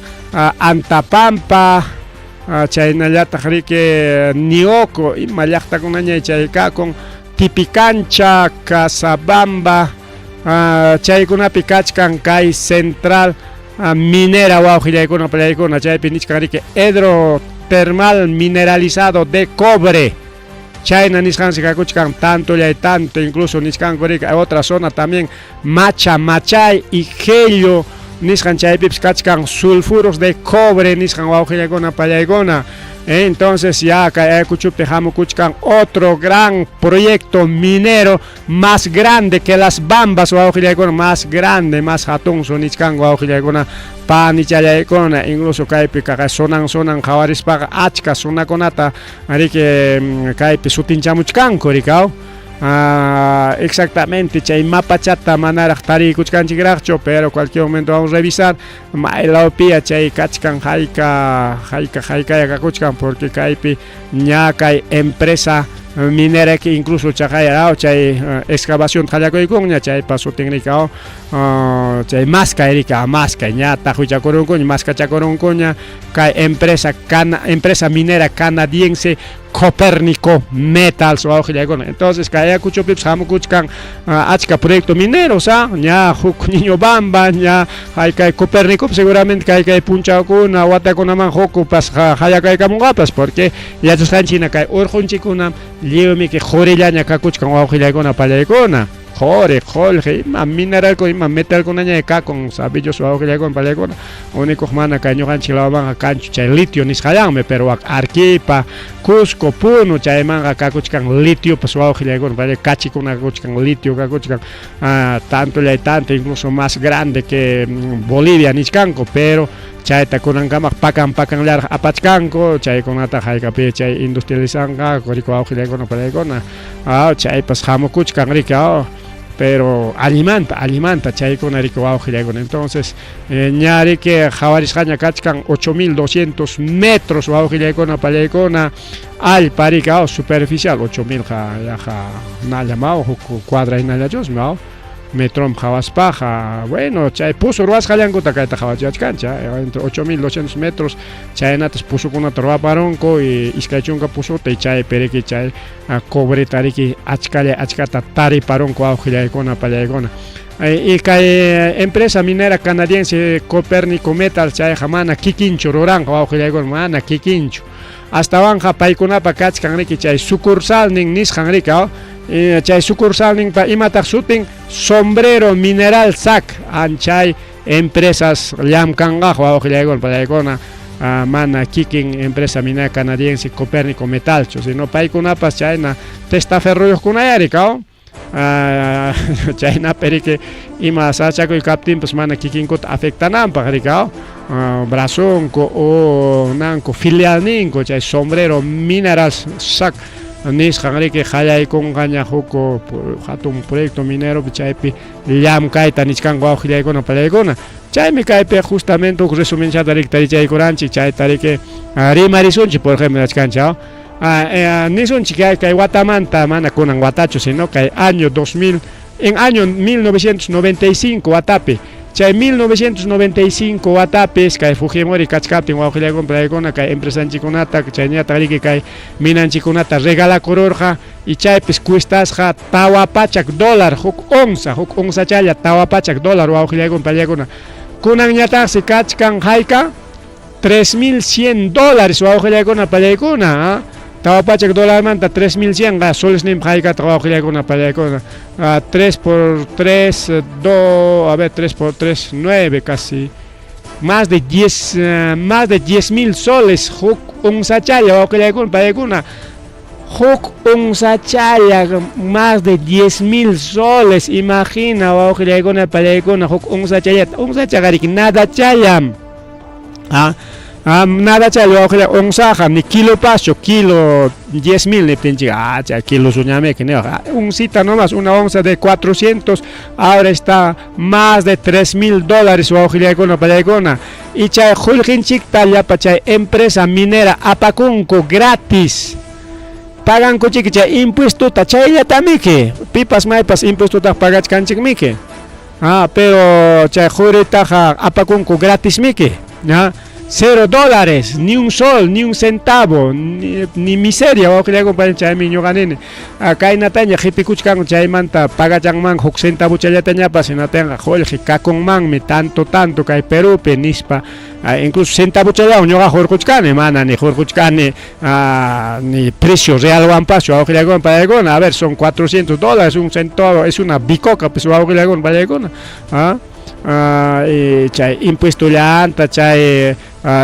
Antapampa chaynallataq riki Nioco ima llaqtakunaña chay kakun Tipicancha Casabamba chaykunapi kachkan kay central minera wawqillaykuna pallaykuna chaypi nichkan riki hidrotermal mineralizado de cobre chayna nisqansi kakuchkan tantollay tanto incluso nichkanku riki otra zona también Macha Machay y Gello nisqan chaypipas kachkan sulfuros de cobre nisqan wawqillaykuna pallaykuna. Entonces ya kay Ayacuchopi hamukuchkan otro gran proyecto minero más grande que las Bambas wawqillaykuna más grande más hatun sunichkan wawqillaykuna panichallaykuna incluso kaypi kaqay sunan sunan qhawarispaqa achka sunakunata riki kaypi sutinchamuchkanku riki exactamente chay mapachata manaraq tariykuchkanchikraqchu pero cualquier momento vamos a revisar maylawpiya chay kachkan hayka hayka haykaya kakuchkan porque kaypi ña kay empresa minera que incluso chaqay chay excavación qallakuykunña chaypa sutin riki chay maskay riki maskay ña taqwichakurunkuña maskachakurunkuña kay empresa cana, empresa minera canadiense Copérnico Metals wawqillaykuna. Entonces kay Ayacuchopipas hamukuchkan achka proyecto mineros ña huk Niñobamba ña kay Copérnico seguramente kay kay punchawkuna watakunaman hukupas hayakaykamunqapas porque yachasqanchik hina kay urqunchikkuna lliwmi qurillaña kakuchkan wawqillaykuna pallaykuna. Quri, qullqi, ima mineralkuna, ima metalkunaña kakun, sabillos wawqillaykuna pallaykuna. Único mana kay ñuqanchik lawmanqa kanchu chay litio nisqallanmi, pero wak Arequipa, Cusco, Puno chaymanqa kakuchkan litiopas wawqillaykuna pallay, kachikuna kakuchkan, litio kakuchkan, tantollay tanto, incluso más grande que Bolivia nichkanku, pero chayta kunankamaq pakan pakanllaraq apachkanku, chaykunata haykapi chay industrializanqaku riki wawqillaykuna pallaykuna. Chaypas hamukuchkan riki, pero allimanta allimanta chaykuna riki wawqillaykuna. Entonces ña riki qawarisqaña kachkan 8200 metros wawqillaykuna pallaykuna allpa riki, superficial 8000 qa yaqa nallam, huk cuadra hinallachusmi metrom qhawaspaqa. Bueno, chay pusu ruwasqallankuta kayta qhawachiwachkanchik, entre 8200 metros chaynatas pusukunata ruwaparunku y 20 pusuta y chaypi riki chay cobreta riki achkalla achkata tariparunku wawqillaykuna pallaykuna. Y kay empresa minera canadiense Copérnico Metal chayqa mana kikinchu ruranqa wawqillaykuna, mana kikinchu, astawanqa paykunapa kachkan riki chay sucursalnin nisqan riki, chay sucursalninpa imataq sutin, Sombrero Mineral SAC, anchay empresas llamkanqaq wawqillaykuna pallaykuna, mana kikin empresa minera canadiense Copérnico Metalchu, sino paykunapas chayna testaferroyuqkunaya riki, chaynapi riki ima sachakuy kaptinpas mana kikinkuta afectananpaq riki, brazonku o nanku filialninku chay Sombrero Minerals SAC nisqan riki qallaykunqaña huk hatun proyecto minero chaypi llamkayta nichkanku wawqillaykuna pallaykuna. Chaymi kaypi justamente huk resumenchata riki tarichaykuranchik, chayta riki rimarisunchik. Por ejemplo, achkanchik nisunchik kay watamanta, mana kunan watachu, sino kay año 2000, en año 1995 watapi. Chay 1995 watapis kay Fujimori kachkaptin wawqillaykuna pallaykuna kay empresanchikunata chayñataq riki kay minanchikunata regalakururqa y chaypis cuestasqa 400 dólar huk onza, huk onzachalla 400 dólar wawqillaykuna pallaykuna. Kunanñataqsi kachkan hayka 3100 dólares wawqillaykuna pallaykuna. 400 dólarmanta 3100 qa soles ninpaq haykataq wawqillaykuna pallaykuna? 3 por 3, 2, a ver, 3 por 3, 9 casi. Más de 10, más de 10 mil soles huk onzachalla wawqillaykuna pallaykuna. Huk onzachalla más de 10 mil soles, imagina wawqillaykuna pallaykuna, huk onzachallata, onzachaqa riki nada challam. Nada challa wawqilla onzaqa, ni kilo paschu, kilo 10 mil niptinchik, chay kilo suñamiki niwaq, oncita nomás, una onza de 400, ahora está más de 3 mil dólares wawqillaykuna pallaykuna. Y chay qullqinchikta llapa chay empresa minera apakunku gratis. Pagankuchiki chay impuestota chayllatamiki, pipas maypas impuestota pagachkanchikmiki. Pero chay quritaqa apakunku gratismiki, ¿ya? $0, ni un sol, ni un centavo, ni miseria, wawqillaykuna, chaymi ñuqa nini. Kaynataña qhipikuchkanku chaymanta pagachanman huk centavochallatañapas, hinatinqa qullqi kakunmanmi tanto tanto kay Perupi nispa, incluso centavochallawan ñuqa hurquchkani, mana ni hurquchkani ni precio realwanpaschu wawqillaykuna pallaykuna. A ver, son $400, un centavo, es una bicoca, pues wawqillaykuna pallaykuna. Chay impuesto llanta, chay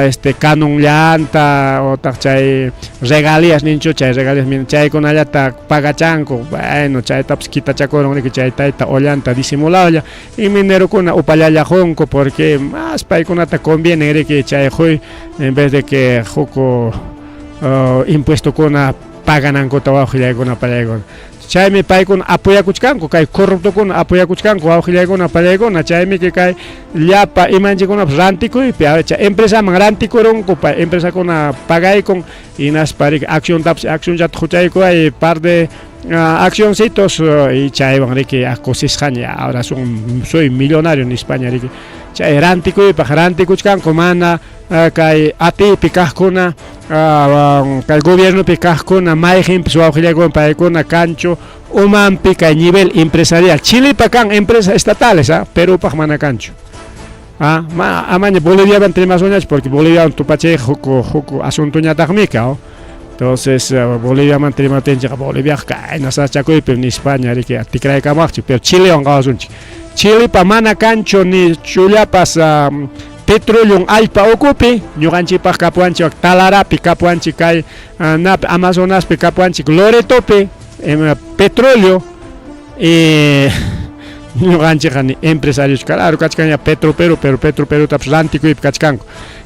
este canon llanta, otaq chay regalías ninchu, chay regalías chaykunallata pagachanku. Bueno, chaytapas quitachakurun riki chay tayta Ollanta disimuladolla y minerokuna upallallajunku porque más paykunata conviene riki chay huy en vez de que huk impuestokuna paganankuta wawqillaykuna pallaykuna. Chaymi paykuna apoyakuchkanku, kay corruptokuna apoyakuchkanku wawqillaykuna pallaykuna, chaymi kay llapa imanchikkunapas rantikuypi, a chay empresaman rantikurunku, pay empresakuna pagaykun, hinaspa riki acciontapas accionllata huchaykuay par de accioncitos y chaywan riki kusisqaña ahora soy millonario nispaña riki chay rantikuypaq rantikuchkanku mana kay atiypi kaqkuna kay gobiernopi kaqkuna mayqinpis wawqillaykuna paykuna kanchu umanpi kay nivel empresarial Chilepa kan empresas estatales Perupaq mana kanchu. Ma amaña Boliviaman rimasuñachu porque Boliviawan tupachiyqa huk huk asuntoñataqmi ka. Entonces Boliviamanta rimaptinchikqa Boliviaqa kayna sasachakuypim nispaña riki tikraykamuwaqchik pero Chilewan qawasunchik. Chilepa mana kanchu ni chullapas petroleon allpa ukupi ñuqanchikpaq kapuwanchik Talarapi kapuwanchik kay napi Amazonaspi kapuwanchik Loretopi petróleo y ñuqanchikqa ni empresarios claro kachkanña Petroperú pero Petroperutapas rantikuypi kachkanku.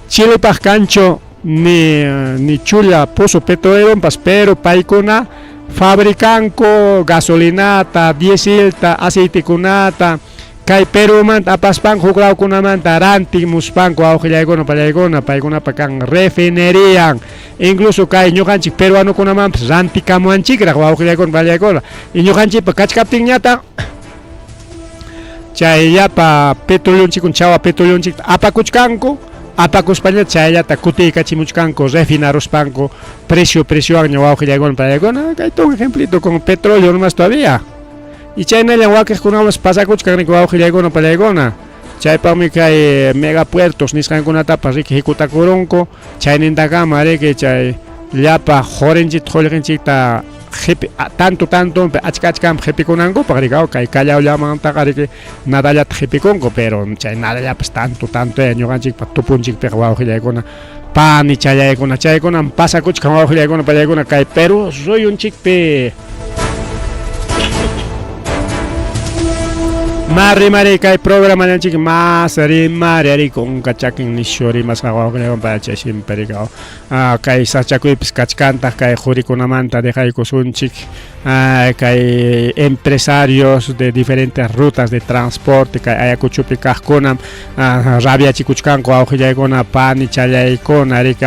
Chilepaq kanchu ni ni chulla pozo petroleronpas pero paykuna fabricanku gasolinata, dieselta, aceitekunata kay Perumanta apaspanku huk lawkunamanta rantimuspanku wawqillaykuna pallaykuna paykunapa kan refinerian incluso kay ñuqanchik peruanokunamanpas rantikamuwanchikraq wawqillaykuna pallaykuna y ñuqanchikpa kachkaptinñataq chay llapa petroleonchikuna chawa petroleonchikta apakuchkanku apakuspaña chayllata kutiykachimuchkanku refinaruspanku precio preciowanña wawqillaykuna pallaykuna kay un ejemplito con petróleo nomás todavía y chaynallam wakiqkunapas pasakuchkan riki wawqillaykuna pallaykuna chaypaqmi kay megapuertos nisqankunatapas riki hikutakurunku chaynintakama riki chay llapa qurinchikta qullqinchikta qipi tanto tantompi achka achkampi qipikunankupaq riki kay Callao-llamantaqa riki nadallata qipikunku pero chay nadallapas tanto tanto ñuqanchikpa tupunchikpiqa wawqillaykuna panichallaykuna chaykunam pasakuchkan wawqillaykuna pallaykuna kay Perú suyunchikpi. Mas rimari kay programallanchik mas rimari ari kunka chakin nishu rimasqa wawqillaykuna para chay siempre kay sachakuypis kachkantaq kay qurikunamanta dejaykusunchik kay empresarios de diferentes rutas de transporte kay Ayacuchopi kaqkunam rabiachikuchkanku wawqillaykuna panichallaykuna riki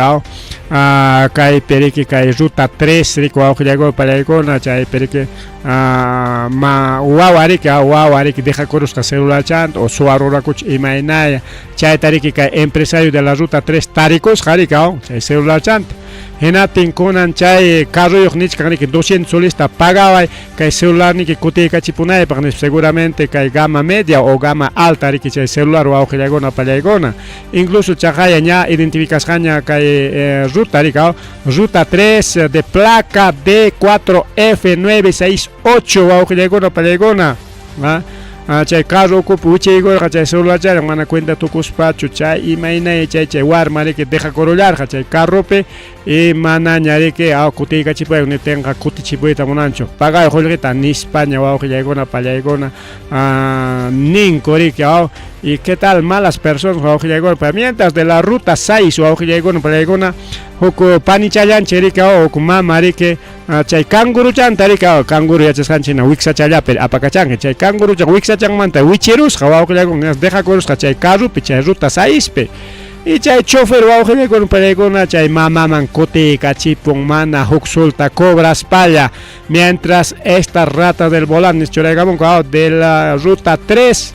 kaypi riki kay ruta 3 riki wawqillaykuna pallaykuna chaypi riki ma wawa riki wawa riki dejakurusqa celularchanta o suwarurakuch imaynaya chayta riki kay empresario de la ruta 3 tarikusqa riki chay celularchanta hinaptin kunan chay carroyuq nichkan riki 200 solista pagaway kay celularniki kutiykachipunaypaq nispa seguramente kay gama media o gama alta riki chay celular wawqillaykuna pallaykuna incluso chaqaya ña identificasqaña kay ruta riki ruta 3 de placa D4F968 wawqillaykuna pallaykuna chay carro ukupi wichiykurqa chay celularchari mana cuenta tukuspachu chay imaynaya chay chay warma riki dejakurullarqa chay carropi y manaña riki kutiykachipuyku niptinqa kutichipuyta munanchu pagay qullqita nispaña wawqillaykuna pallaykuna ninku riki y qué tal malas personas wawqillaykuna mientras de la ruta 6 wawqillaykuna pallaykuna huk panichallanchik riki huk mama riki chay kanguruchanta riki kanguru yachasqanchik hina wiksachallapi apakachanki chay kangurucha wiksachanmanta wichirusqa wawqillaykuna dejakurusqa chay carropi chay ruta 6pi y chay chofer wawqillaykuna pallaykuna chay mamaman kutiykachipun mana huk solta cobraspalla mientras esta rata del volante churaykamunku de la ruta 3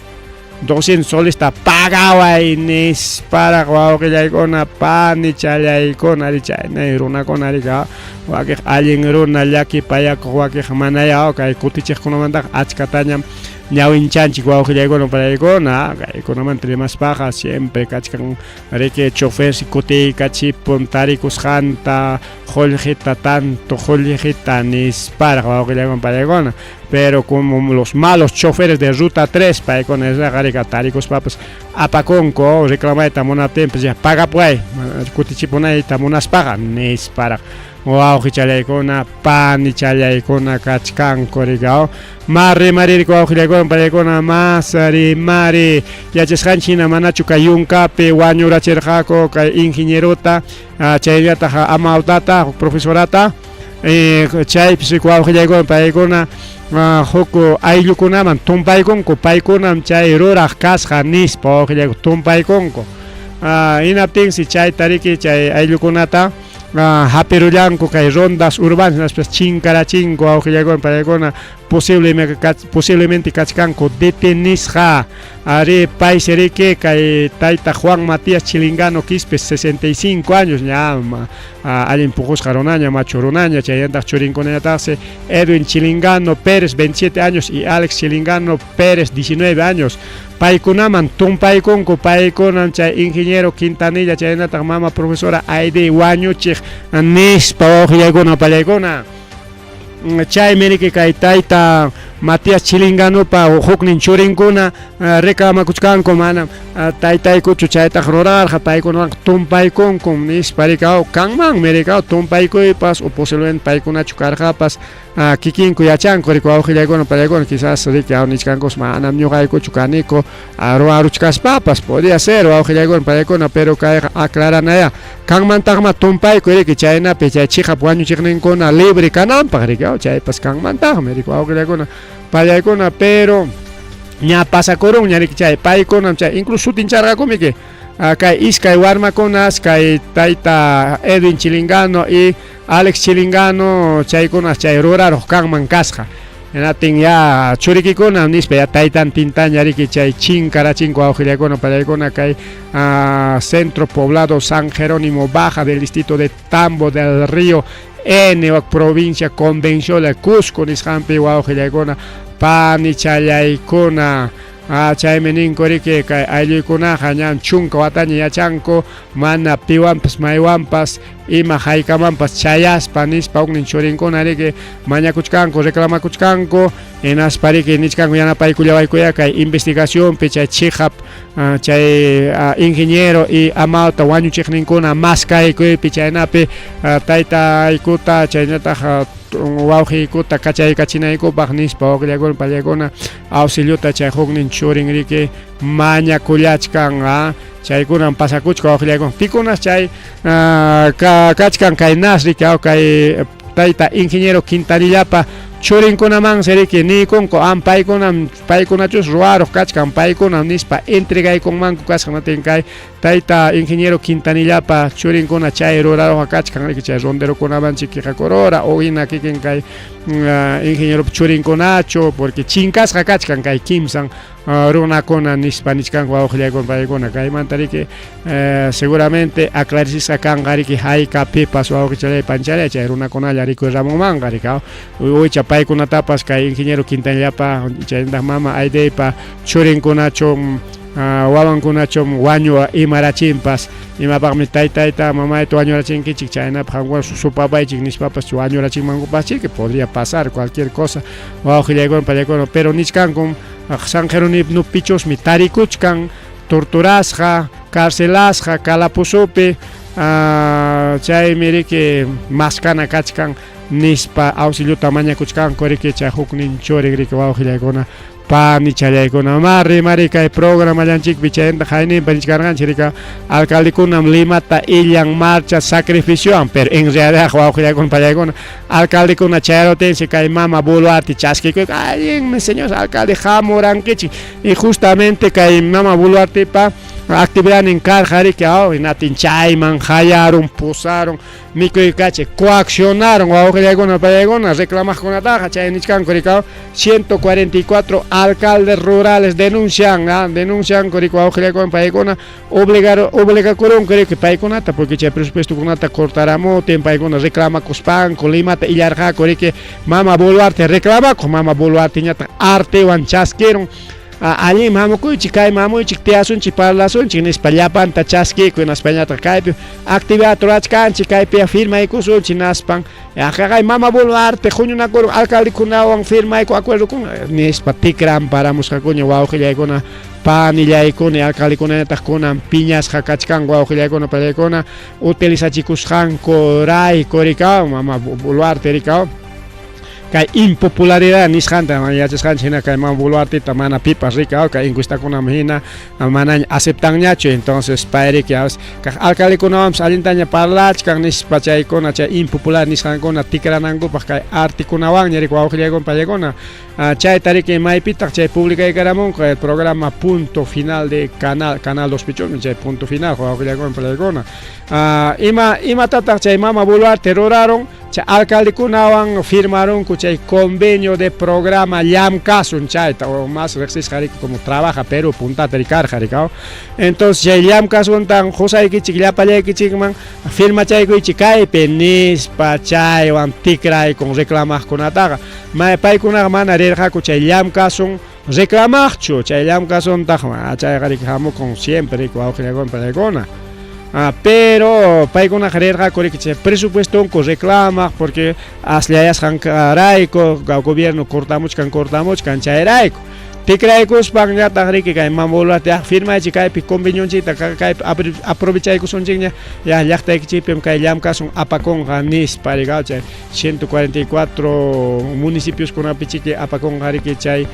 200 solista pagaway nisparaq wawqillaykuna panichallaykuna ri chaynay runakuna riki wakiq allin runa llakipayakuq wakiq manaya kay kutichiqkunamantaqa achkatañam ñawinchanchik wawqillaykuna pallaykuna kaykunamanta rimaspaqa siempre kachkan riki chofer kutiykachipun tarikusqanta qullqita tanto qullqita nisparaq wawqillaykuna pallaykuna pero como los malos choferes de ruta 3 paykuna riki tarikuspapas apakunku reclamayta munaptinpas ya pagapuay kutichipunayta munaspaqa nisparaq wawqichallaykuna panichallaykuna kachkanku riki mas rimarirku wawqillaykuna pallaykuna mas rimari yachasqanchik hina manachu kay yunkapi wañurachirqaku kay ingenierota chayllataq amawtata profesorata. Chaypis wawqillaykuna paykuna huk ayllukunaman tumpaykunku, paykunam chay ruraq kasqa nispa wawqillayku tumpaykunku. Hinaptinsi chayta riki chay ayllukunata hapirullanku kay rondas urbanas hinaspas chinkarachinku wawqillaykuna paykuna posiblemente kachkanku detenisqa. Ari paysi riki kay tayta Juan Matías Chilingano Quispe 65 años ña allin puqusqa runaña, machu runaña, chaynataq churinkunañataqsi Edwin Chilingano Pérez 27 años y Alex Chilingano Pérez 19 años. Paykunaman tumpaykunku, paykunam chay ingeniero Quintanilla chaynataq mama profesora Aide wañuchiq nispa wawqillaykuna pallaykuna. Chaymi riki kay tayta Matías Chilinganopa huknin churinkuna reclamakuchkanku manam taytaykuchu chaytaq rurarqa, paykunawanqa tumpaykunkum nispa rikaw kanmanmi rikaw tumpaykuypas o posiblemente paykunachu karqapas kikinku yachanku riki wawqillaykuna pallaykuna quizás riki nichkankus manam ñuqaykuchu kaniku ruwaruchkaspapas podría ser wawqillaykuna pallaykuna, pero kayqa aclaranaya kanmantaqma tumpaykuy riki chaynapi chay chiqap wañuchiqninkuna libre kananpaq riki chaypas kanmantaqmi riki wawqillaykuna pallaykuna, pero ña pasakurunña riki chay paykunam chay incluso sutincharqakumiki kay iskay warmakunas kay tayta Edwin Chilingano y Alex Chilingano chaykunas chay ruraruq kanman kasqa. Hinaptin ya churikikuna nispa ya taytan tintaña riki chay chinkarachinku wawqillaykuna pallaykuna kay centro poblado San Jerónimo Baja del distrito de Tambo del Río N provincia Convención de Cusco nisqanpi wawqillaykuna panichallaykuna. Chaymi ninku riki kay aylluykunaqa ñam 10 wataña yachanku mana piwanpas maywanpas ima haykamanpas chayaspa nispa huknin churinkuna riki mañakuchkanku reclamakuchkanku hinaspa riki nichkanku yanapaykullawaykuya kay investigacionpi chay chiqap chay ingeniero y amauta wañuchiqninkuna maskaykuypi chaynapi taytaykuta chaynataq wawqiykuta kachaykachinaykupaq nispa wawqillaykuna pallaykuna auxiliota chay huknin churin riki mañakullachkan chaykunan pasakuchka wawqillaykuna pikunas chay kachkan kay nas riki kay tayta ingeniero Quintanillapa churinkunamansi riki niykunku am paykunam paykunachus ruwaruq kachkan paykunam nispa entregaykunmanku kasqa natin kay tayta ingeniero Quintanillapa churinkuna chay ruraruqa kachkan riki chay ronderokunaman chikiqakurura o hina kikin kay ingenieropa churinkunachu porque chinkasqa kachkan kay kimsan runakuna nispa nichkanku wawqillaykuna paykuna kaymanta riki seguramente aclarisqa kanqa riki haykapipas wawqichalay panchalay chay runakunalla rikuy ramunmanqa riki uwicha paykunatapas kay ingeniero Quintanillapa chaynataq mama Aideypa churinkunachu wawankunachum wañu imarachinpas imapaqmi taytayta mamayta wañurachinkichik chaynapaq qamkuna supapaychik nispapas wañurachinmankupas chiki podría pasar cualquier cosa wawqillaykuna pallaykuna, pero nichkankum San Jerónimo pichusmi tarikuchkan torturasqa carcelasqa calapuzupi chaymi riki maskana kachkan nispa auxiliota mañakuchkanku riki chay huknin churin riki wawqillaykuna panichallaykuna mari mari kay programallanchikpi chayta hayninpa nichkarqanchik rika alcaldekunam Limata illan marcha sacrificiowan, pero en realidad wawqillaykuna pallaykuna alcaldekuna chayaruptinsi kay mama Boluarte chaskikuy allinmi señor alcalde hamurankichik y justamente kay mama Boluartepa actividadnin karqa riki hinatin chayman hayarun pusarun mikuykachi coaccionaron wawqillaykuna pallaykuna reclamaqkunataqa chay nichkanku rika 144 alcaldes rurales denuncian denuncian riki wawqillaykuna paykuna obligakurunku riki paykunata porque chay presupuestokunata cortaramutin paykuna reclamakuspanku Limata illarqaku riki mama Boluarte reclamakuq mama Boluarteñataq artewan chaskirun allinmi hamukuychik kayman hamuychik tiyasunchik parlasunchik nispa llapanta chaskikuy hinaspañataq kaypi actividad rurachkanchik kaypi firmaykusunchik hinaspan aqaqay mama Boluarte huñunakurun alcaldekunawan firmayku acuerdokuna nispa tikranparamusqakuña wawqillaykuna panillaykuna alcaldekunañataq kunan piñasqa kachkanku wawqillaykuna pallaykuna utilizachikusqanku rayku rikaw mama Boluarte rikaw. Kay impopularidad nisqanta yachasqanchik hina kay mama Boluarteta mana pipas rika kay encuestakunaman hina manaña aceptanñachu. Entonces payriki kaq alcaldekunawanpas allintaña parlachkan nispa chaykuna chay impopular nisqankuna tikranankupaq kay artikunawanña riki wawqillaykuna pallaykuna. Chayta riki maypitaq chay publicaykaramunqa el programa Punto Final de Canal Canal 2 pichumi chay Punto Final wawqillaykuna pallaykuna. Ima imatataq chay mama Boluarte rurarun? Chay alcaldekunawan firmarunku chay convenio de programa llamkasun chayta o más riqsisqa riki como Trabaja Perú puntata rikarqa rikaw. Entonces chay llamkasuntan qusaykichik llapallaykichikman firmachaykuychik kaypi nispa chaywan tikraykun reclamaqkunataqa. May paykunaqa mana rirqaku chay llamkasun reclamaqchu, chay llamkasuntaq chayqa riki hamukun siempre riki wawqillakuna pallaykuna. Pero paykunaqa rirqaku riki chay presupuestonku reclamaq porque asllayasqanrayku gobierno cortamuchkan cortamuchkan chayrayku. Tikraykuspan ñataq riki kay mama Boluarte firmaychik kaypi convenionchikta kaypi aprovechaykusunchikña ya llaqtaykichikpim kay llamkasun apakunqa nispa rikaw chay 144 municipioskunapi chiki apakunqa riki chay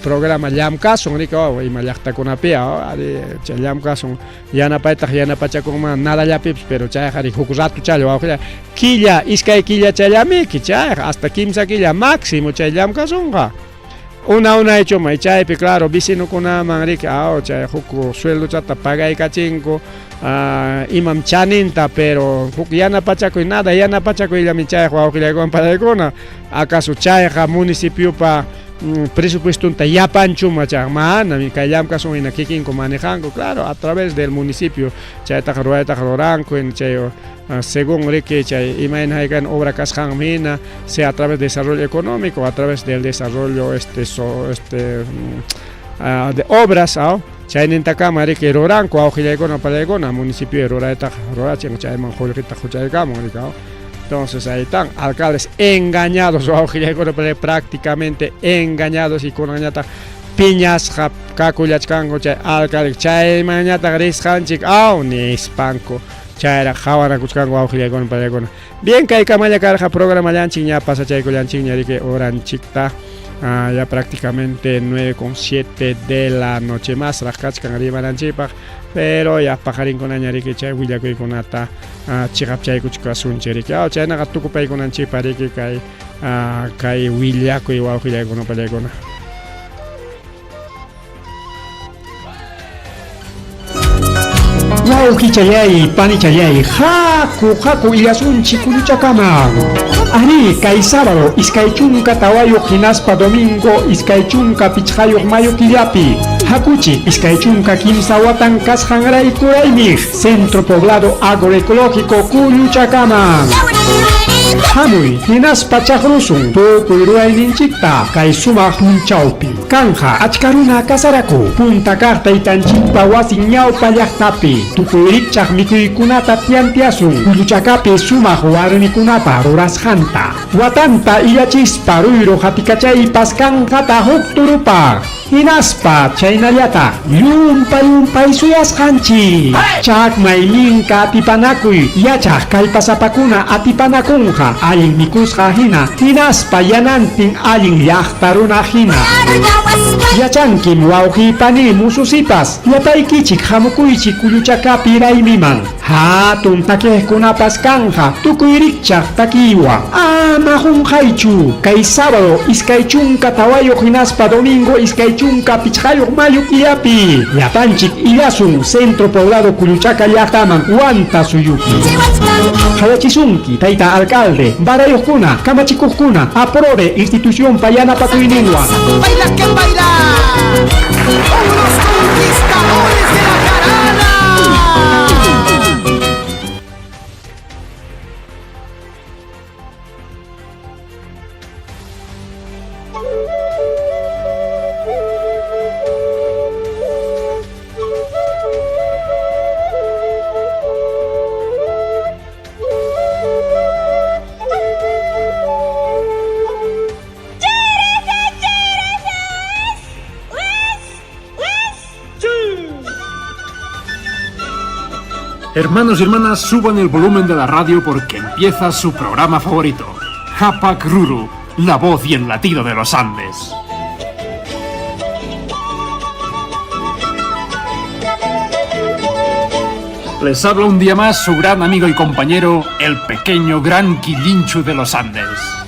programa llamkasun rikaw ima llaqtakunapi ari chay llamkasun yanapaytaq yanapachakunman nadallapipas pero chayqa riki huk rato challa wawqilla killa iskay killa challamiki chayqa hasta kimsa killa máximo chay llamkasunqa. Una unaychuma chaypi claro vecinokunaman riki chay huk sueldochata pagaykachinku imam chaninta pero huk yanapachakuy nada yanapachakuyllami chayqa wawqillaykuna pallaykuna acaso chayqa municipiopa presupuestonta yapanchuma chayqa manami kay llamkasun hina kikinku manejanku claro a través del municipio chaytaqa ruwaytaqa ruranku chay según riki chay imayna haykan obra kasqanman hina sea a través del desarrollo económico a través del desarrollo de obras chaynintakama riki ruranku wawqillaykuna pallaykuna municipio ruraytaqa rurachin chayman qullqita quchaykamun riki. Entonces ahí están alcaldes engañados wawqillaykuna prácticamente engañados y kunanñataq piñasqa kakullachkanku chay alcalde chaymanñataq risqanchik aw nispanku chayraq qhawanakuchkanku wawqillaykuna pallaykuna. Bien kay kamalla karqa programallanchik ña pasachaykullanchikña riki horanchikta ya prácticamente 9:07 de la noche más raq kachkan rimananchikpaq pero ya paqarinkunaña riki chay willakuykunata chiqapchaykuchkasunchik riki chaynaqa tukupaykunanchikpaq riki kay kay willakuy wawqillaykuna pallaykuna. Wawqichallay, panichallay, haku haku illasunchik Kulluchakaman. Ari, kay sábado 24 hinaspa domingo 25 mayo killapi. Hakuchik 23 watan kasqanrayku raymij Centro Poblado Agroecológico Kulluchakaman. Hamuy hinaspa chaqrusun tukuy ruwayninchikta kay sumaq punchawpi. Kanja achka runa kasaraku punta kaq taytanchikpa wasin ñawpa llaqtapi tukuy rikchaq mikuykunata tiantiasun Kulluchakapi sumaq warmikunapa rurasqanta. Watanta illachispa ruyru hatikachaypas kanqata huk turupa. Hinaspa chaynallataq llumpa llumpay suyasqanchik. Chakmay minka atipanakuy yachaq kallpasapakuna atipanakunqa allin mikusqa hina hinaspa yanantin allin llaqta runa hina. Yachankim wawqi pani mususipas llapaykichik hamukuychik Kulluchakapi raymiman. Hatun takiqkunapas kanja tukuy rikchaq takiwan. Ama qunqaychu kay sábado 24 hinaspa domingo 25 mayo killapi. Llapanchik illasun Centro Poblado Kulluchaka llaqtaman Huanta suyupi. Qayachisunki tayta alcalde, barayuqkuna, kamachikuqkuna, APRODE institución yanapakuyninwan. Baila que baila, como los conquistadores de la jarana. Hermanos y hermanas, suban el volumen de la radio porque empieza su programa favorito, Hapak Ruru, la voz y el latido de los Andes. Les habla un día más su gran amigo y compañero, el pequeño gran Quillinchu de los Andes.